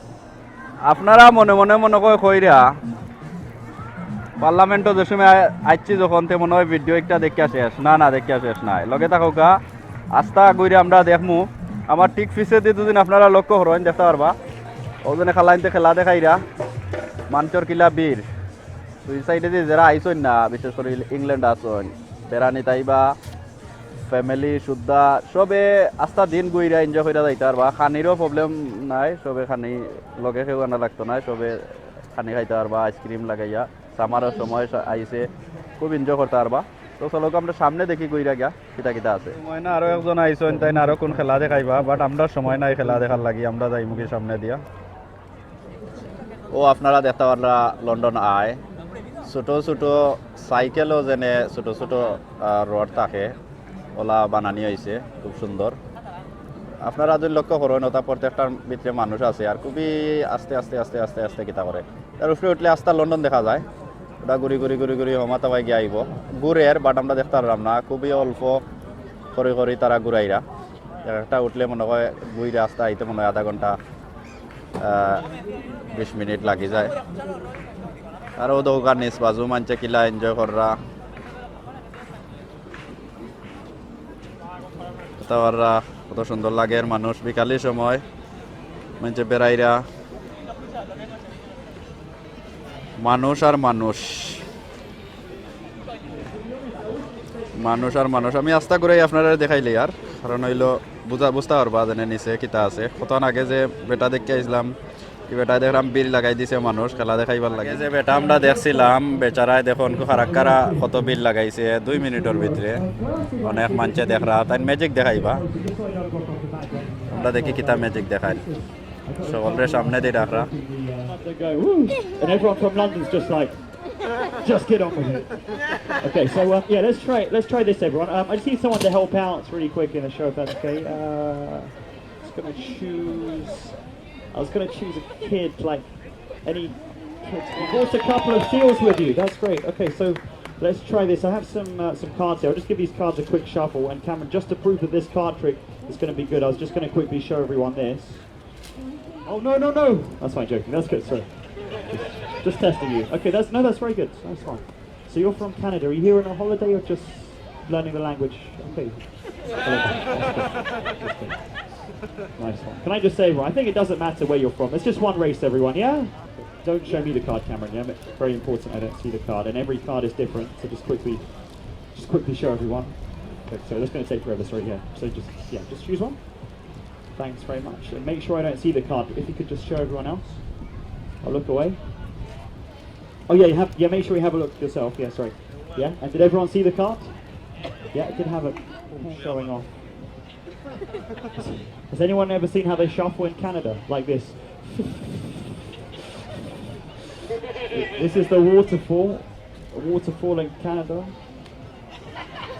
আপনারা মনে মনে মনে কয় কইরা পার্লামেন্টও যে সময় আই-, আইছি যখন, তে মনে হয় ভিডিও একটা দেখিয়া শেষ। না, না, দেখিয়া শেষ নাই। লগে থাকো গা, আস্তা ঘুরে আমরা দেখমু। আমার ঠিক পিছে দিয়ে দুদিন আপনারা লক্ষ্য করইন, দেখতে পারবা। ওজনে খালাইনতে খেলা দেখাইরা, মানষর কিলা বীর। দুই সাইডে দিয়ে যারা আইসইন না, বিশেষ করে ইংল্যান্ড আসইন, বেড়ানি তাইবা, ফ্যামিলি সুদ্ধা সবে আস্তা দিন ঘুইরা এনজয় কইরা যাইতা পারবা। খানিরও প্রবলেম নাই, সবে খানি লগে কেউ আনা লাগতো না, সবে খানি খাইতা পারবা আইসক্রিম লাগাইয়া। সামারর সময় সা-, আইছে, খুব এনজয় করতা পারবা। তো চলো আমরা সামনে দেখি ঘুইরা গিয়া কিতা কিতা আছে। ময়না আরো একজন আইসইন, তাইন আরো কোন খেলা দেখাইবা, বাট আমরা সময় নাই খেলা দেখার লাগি, আমরা যাইমুগি সামনে দিয়া। ও আপনারা দেখতা পাররা লন্ডন আই, ছোট ছোট সাইকেলও যেনে ছোট ছোট, আহ, রড থাকে, ওলা বানানি হইছে, খুব সুন্দর। আপনারা যদি লক্ষ্য করইন, ওটা প্রত্যেকটার ভিতরে মানুষ আছে, আর খুবই আস্তে আস্তে আস্তে আস্তে আস্তে কিতা করে। তার উপরে উঠলে আস্তা লন্ডন দেখা যায়। ওটা ঘুরি ঘুরি ঘুরি ঘুরি হমাতা ভাই গিয়া আইব। ঘুরের, বাট আমরা দেখতা পারলাম না, খুবই অল্প করি করি তারা ঘুরাইরা। একটা উঠলে মনে হয় ঘুরে আস্তা আইতে মনে হয় আধা ঘন্টা, আহ, বিশ মিনিট লাগি যায়। আর ও দোকান নিজ বাজু মানষে কিলা এনজয় কররা। তারপর, আহ, কত সুন্দর লাগের মানুষ বিকালের সময় মানষে বেড়াইরা। মানুষ আর মানুষ, মানুষ আর মানুষ। আমি আস্তা ঘুরাই আপনারা দেখাইলে আর, কারণ হইলো বুঝা, বুঝতা পারবা যেনে নিচে কিতা আছে। কতক্ষণ আগে যে বেটা দেখি আইছলাম, ই বেটায় দেখলাম বিল লাগাই দিছে মানুষ, খেলা দেখাইবার লাগি। যে বেটা আমরা দেখছিলাম, বেচারায় দেখো অনকু খাড়া খাড়া কত বিল লাগাইছে দুই মিনিটর ভিতরে। অনেক মানষে দেখরা, তাইন magic দেখাইবা। আমরা দেখি কিতা magic দেখাইল। সকলরে সামনে দি ডাকরা। And everyone from London's just like, just get on with it. Okay, so um, yeah, let's try let's try this, everyone. Um, I just need someone to help out really quick in the show, if that's okay. Uh, just gonna choose. I was gonna choose a kid, like any kids. You brought a couple of seals with you. That's great. Okay, so let's try this. I have some uh, some cards here. I'll just give these cards a quick shuffle, and Cameron, just to prove that this card trick is gonna be good, I was just gonna quickly show everyone this. Oh no no no! That's fine, joking. That's good. Sorry. Just, just testing you. Okay, that's no, that's very good. That's fine. So you're from Canada. Are you here on a holiday or just learning the language? Okay. That's good. That's good. Nice one. Can I just say, well, I think it doesn't matter where you're from. It's just one race, everyone. Yeah. Don't show me the card, Cameron. Yeah, very important. I don't see the card, and every card is different. So just quickly, just quickly show everyone. Okay, so that's going to take forever. Sorry. Yeah. So just yeah, just choose one. Thanks very much. And make sure I don't see the card. If you could just show everyone else. I'll look away. Oh yeah, you have. Yeah, make sure you have a look yourself. Yeah, sorry. Yeah, and did everyone see the card? Yeah, it did have a showing off. Has anyone ever seen how they shuffle in Canada like this? This is the waterfall. A waterfall in Canada.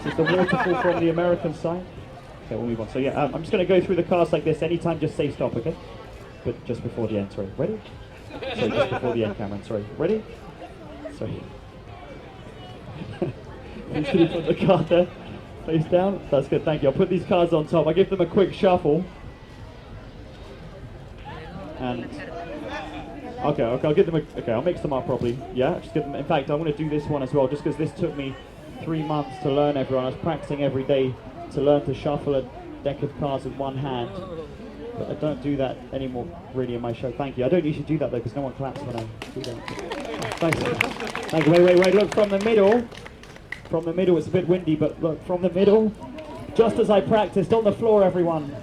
This is the waterfall from the American side. Okay, we'll move on. So yeah, um, I'm just going to go through the cards like this. Anytime, just say stop, okay? But just before the end, sorry. Ready? Sorry, just before the end, Cameron. Sorry. Ready? Sorry. He's going to put the card there, face down. That's good, thank you. I'll put these cards on top. I give them a quick shuffle. And okay, okay, I'll give them. A, okay, I'll mix them up properly. Yeah, just give them. In fact, I'm going to do this one as well, just because this took me three months to learn, everyone. I was practicing every day to learn to shuffle a deck of cards with one hand. But I don't do that anymore, really, in my show. Thank you. I don't usually do that, though, because no one claps when I do that. Thanks. Thank you. Wait, wait, wait. Look, from the middle. From the middle. It's a bit windy, but look, from the middle. Just as I practiced, on the floor, everyone.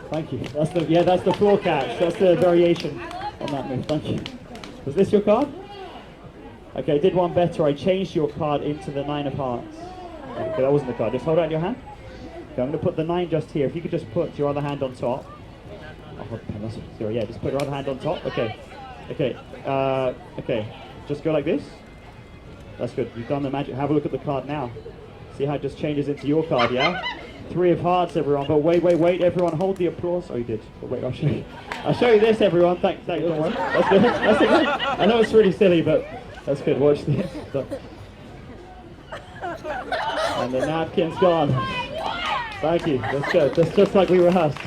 Thank you. That's the yeah. That's the floor catch. That's the variation on that move. Thank you. Was this your card? Okay, I did one better. I changed your card into the nine of hearts. Okay, that wasn't the card. Just hold out your hand. Okay, I'm going to put the nine just here. If you could just put your other hand on top. Oh, that's zero. Yeah, just put your other hand on top. Okay. Okay. Uh, okay. Just go like this. That's good. You've done the magic. Have a look at the card now. See how it just changes into your card, yeah? Three of hearts, everyone. But wait, wait, wait, everyone. Hold the applause. Oh, you did. But wait, I'll show you. I'll show you this, everyone. Thank, thank you. Don't worry. That's good. That's good. I know it's really silly, but that's good. Watch this. Look. And the napkin's gone. Thank you. That's good. That's just like we rehearsed.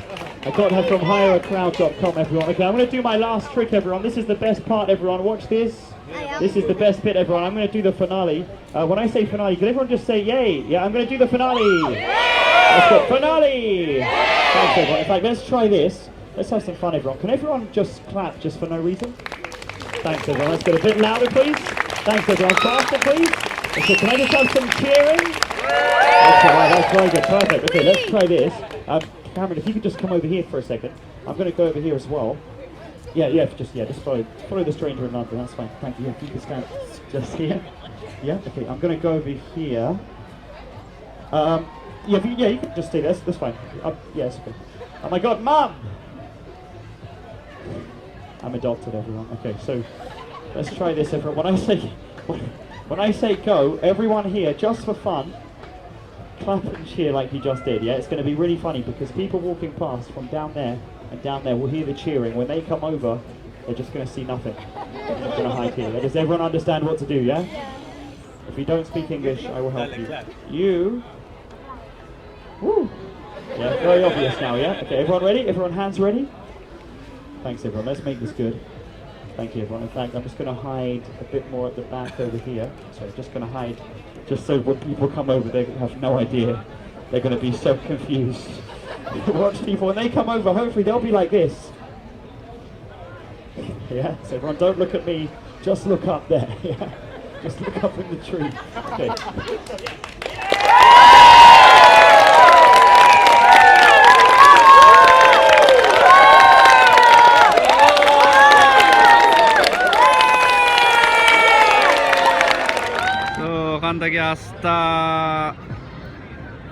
I got her from hire a crowd dot com, everyone. Okay, I'm going to do my last trick, everyone. This is the best part, everyone. Watch this. This is the best bit, everyone. I'm going to do the finale. Uh, when I say finale, can everyone just say yay? Yeah, I'm going to do the finale. That's good. Finale. Thanks, everyone. In fact, let's try this. Let's have some fun, everyone. Can everyone just clap just for no reason? Thanks, everyone. Let's get a bit louder, please. Thanks, everyone. Faster, please. Okay, can I just have some cheering? That's all right. That's very good. Perfect. Okay, let's try this. Um, Cameron, if you could just come over here for a second. I'm going to go over here as well. Yeah, yeah, just yeah, just follow follow the stranger in London. That's fine. Thank you. Yeah, if you can stand just here. Yeah. Okay, I'm going to go over here. Um, yeah, if you, yeah, you can just stay there. That's, that's fine. Uh, yeah, it's okay. Oh my God, Mum! I'm adopted, everyone. Okay, so let's try this, everyone. When I say when I say go, everyone here, just for fun, clap and cheer like you just did. Yeah, it's going to be really funny because people walking past from down there and down there will hear the cheering. When they come over, they're just going to see nothing. I'm going to hide here. Does everyone understand what to do? Yeah. If you don't speak English, I will help you. You. Woo. Yeah, very obvious now, yeah? Okay, everyone ready? Everyone hands ready? Thanks, everyone. Let's make this good. Thank you, everyone. In fact, I'm just going to hide a bit more at the back over here. So I'm just going to hide just so when people come over, they have no idea. They're going to be so confused. Watch people, when they come over, hopefully they'll be like this. Yeah, so everyone, don't look at me. Just look up there. Yeah, just look up in the tree. Okay. থাকি আস্তা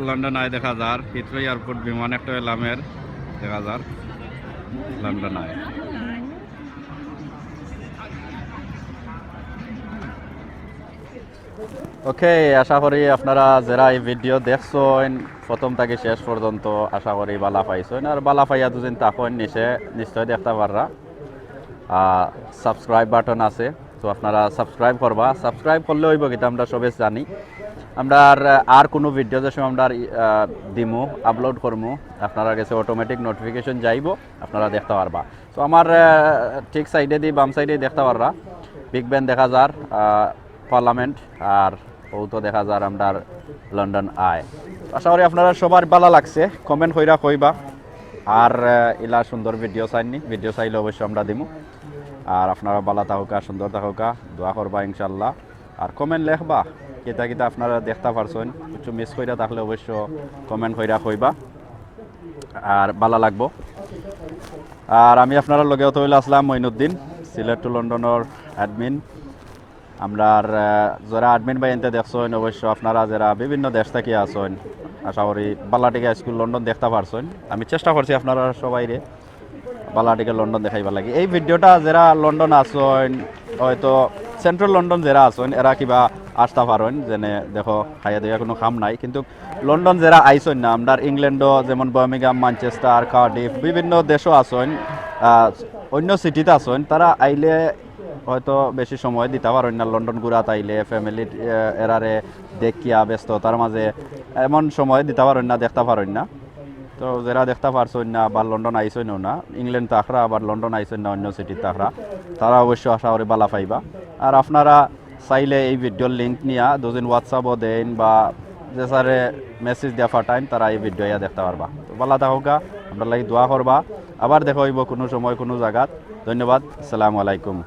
London I দেখা যার, Heathrow airport বিমান একটা এলামের দেখা যার London I. ওকে, আশা করি আপনারা যেরা এই ভিডিও দেখছইন প্রথম থাকি শেষ পর্যন্ত, আশা করি বালা পাইছইন। আর বালা পাইয়া দুদিন থাকইন নিচে নিশ্চয় দেখতা পাররা সাবস্ক্রাইব বাটন আছে, তো আপনারা সাবস্ক্রাইব করবা। সাবস্ক্রাইব করলে অইবো কিতা, আমরা সবে জানি। আমরা আর, আর কোনো ভিডিও যে সময় আমরা আর, আহ, দিমু, আপলোড করমু, আপনারা গেছে অটোমেটিক নোটিফিকেশন যাইবো, আপনারা দেখতা পারবা। তো আমার, আহ, ঠিক সাইডেদি, বাম সাইডে দেখতা পাররা বিগ বেন দেখা যার, আহ, পার্লামেন্ট, আর ও তো দেখা যার আমরার লন্ডন আই। আশা করি আপনারা সবার বালা লাগছে, কমেন্ট কইরা কইবা। আর, আহ, ইলা সুন্দর ভিডিও চাইননি, ভিডিও চাইলে অবশ্য আমরা দিমু। আর আপনারা বালা থাকউক্কা, সুন্দর থাকউক্কা, দোয়া করবা ইনশাল্লাহ। আর কমেন্ট লেখবা, কিতা কিতা আপনারা দেখতা পারছইন, কিছু মিস কইরা থাকলে অবশ্য কমেন্ট কইরা কইবা, আর বালা লাগবো। আর আমি আপনারার লগে অত অইলো আসলাম মঈনুদ্দিন, সিলেট টু লন্ডনর অ্যাডমিন। আমরার, আহ, যেরা অ্যাডমিন ভাইয়াইন্তে দেখছইন, অবশ্য আপনারা যেরা বিভিন্ন দেশ থাকি আছইন, আশা করি বালা টিকা স্কুল লন্ডন দেখতা পারছইন। আমি চেষ্টা করছি আপনারা সবাইরে বালা টিকা লন্ডন দেখাইবার লাগি। এই ভিডিওটা যেরা লন্ডন আছইন, হয়তো সেন্ট্রাল লন্ডন যেরা আছইন, এরা কিবা আসতা পারইন, যেনে দেখো খাইয়া দিয়া কোনো কাম নাই, কিন্তু লন্ডন যেরা আইছইন না, আমরার ইংল্যান্ডও যেমন বার্মিংহাম, ম্যানচেস্টার, কার্ডিফ, বিভিন্ন দেশও আছইন, আহ, অন্য সিটিত আছইন, তারা আইলে হয়তো বেশি সময় দিতা পারইন না। লন্ডন ঘুরাত আইলে ফ্যামিলি, আহ, এরারে দেখিয়া ব্যস্ততার মাঝে এমন সময় দিতা পারইন না, দেখতা পারইন না। তো যেরা দেখতা পারছইন না বা লন্ডন আইছইন না, ইংল্যান্ড থাকরা আবার লন্ডন আইছইন না, অন্য সিটিত থাকরা, তারা অবশ্য আশা করি বালা পাইবা। আর আপনারা চাইলে এই ভিডিওর লিংক নিয়া দুদিন WhatsApp-ও দেইন বা যে স্যারে মেসেজ দিয়া পাঠাইন, তারা এই ভিডিও ইয়া দেখতা পারবা। তো বালা থাকউক্কা, আমরার লাগি দোয়া করবা। আবার দেখা অইবো কোনো সময় কোনো জাগাত। ধন্যবাদ, আসসালামু আলাইকুম।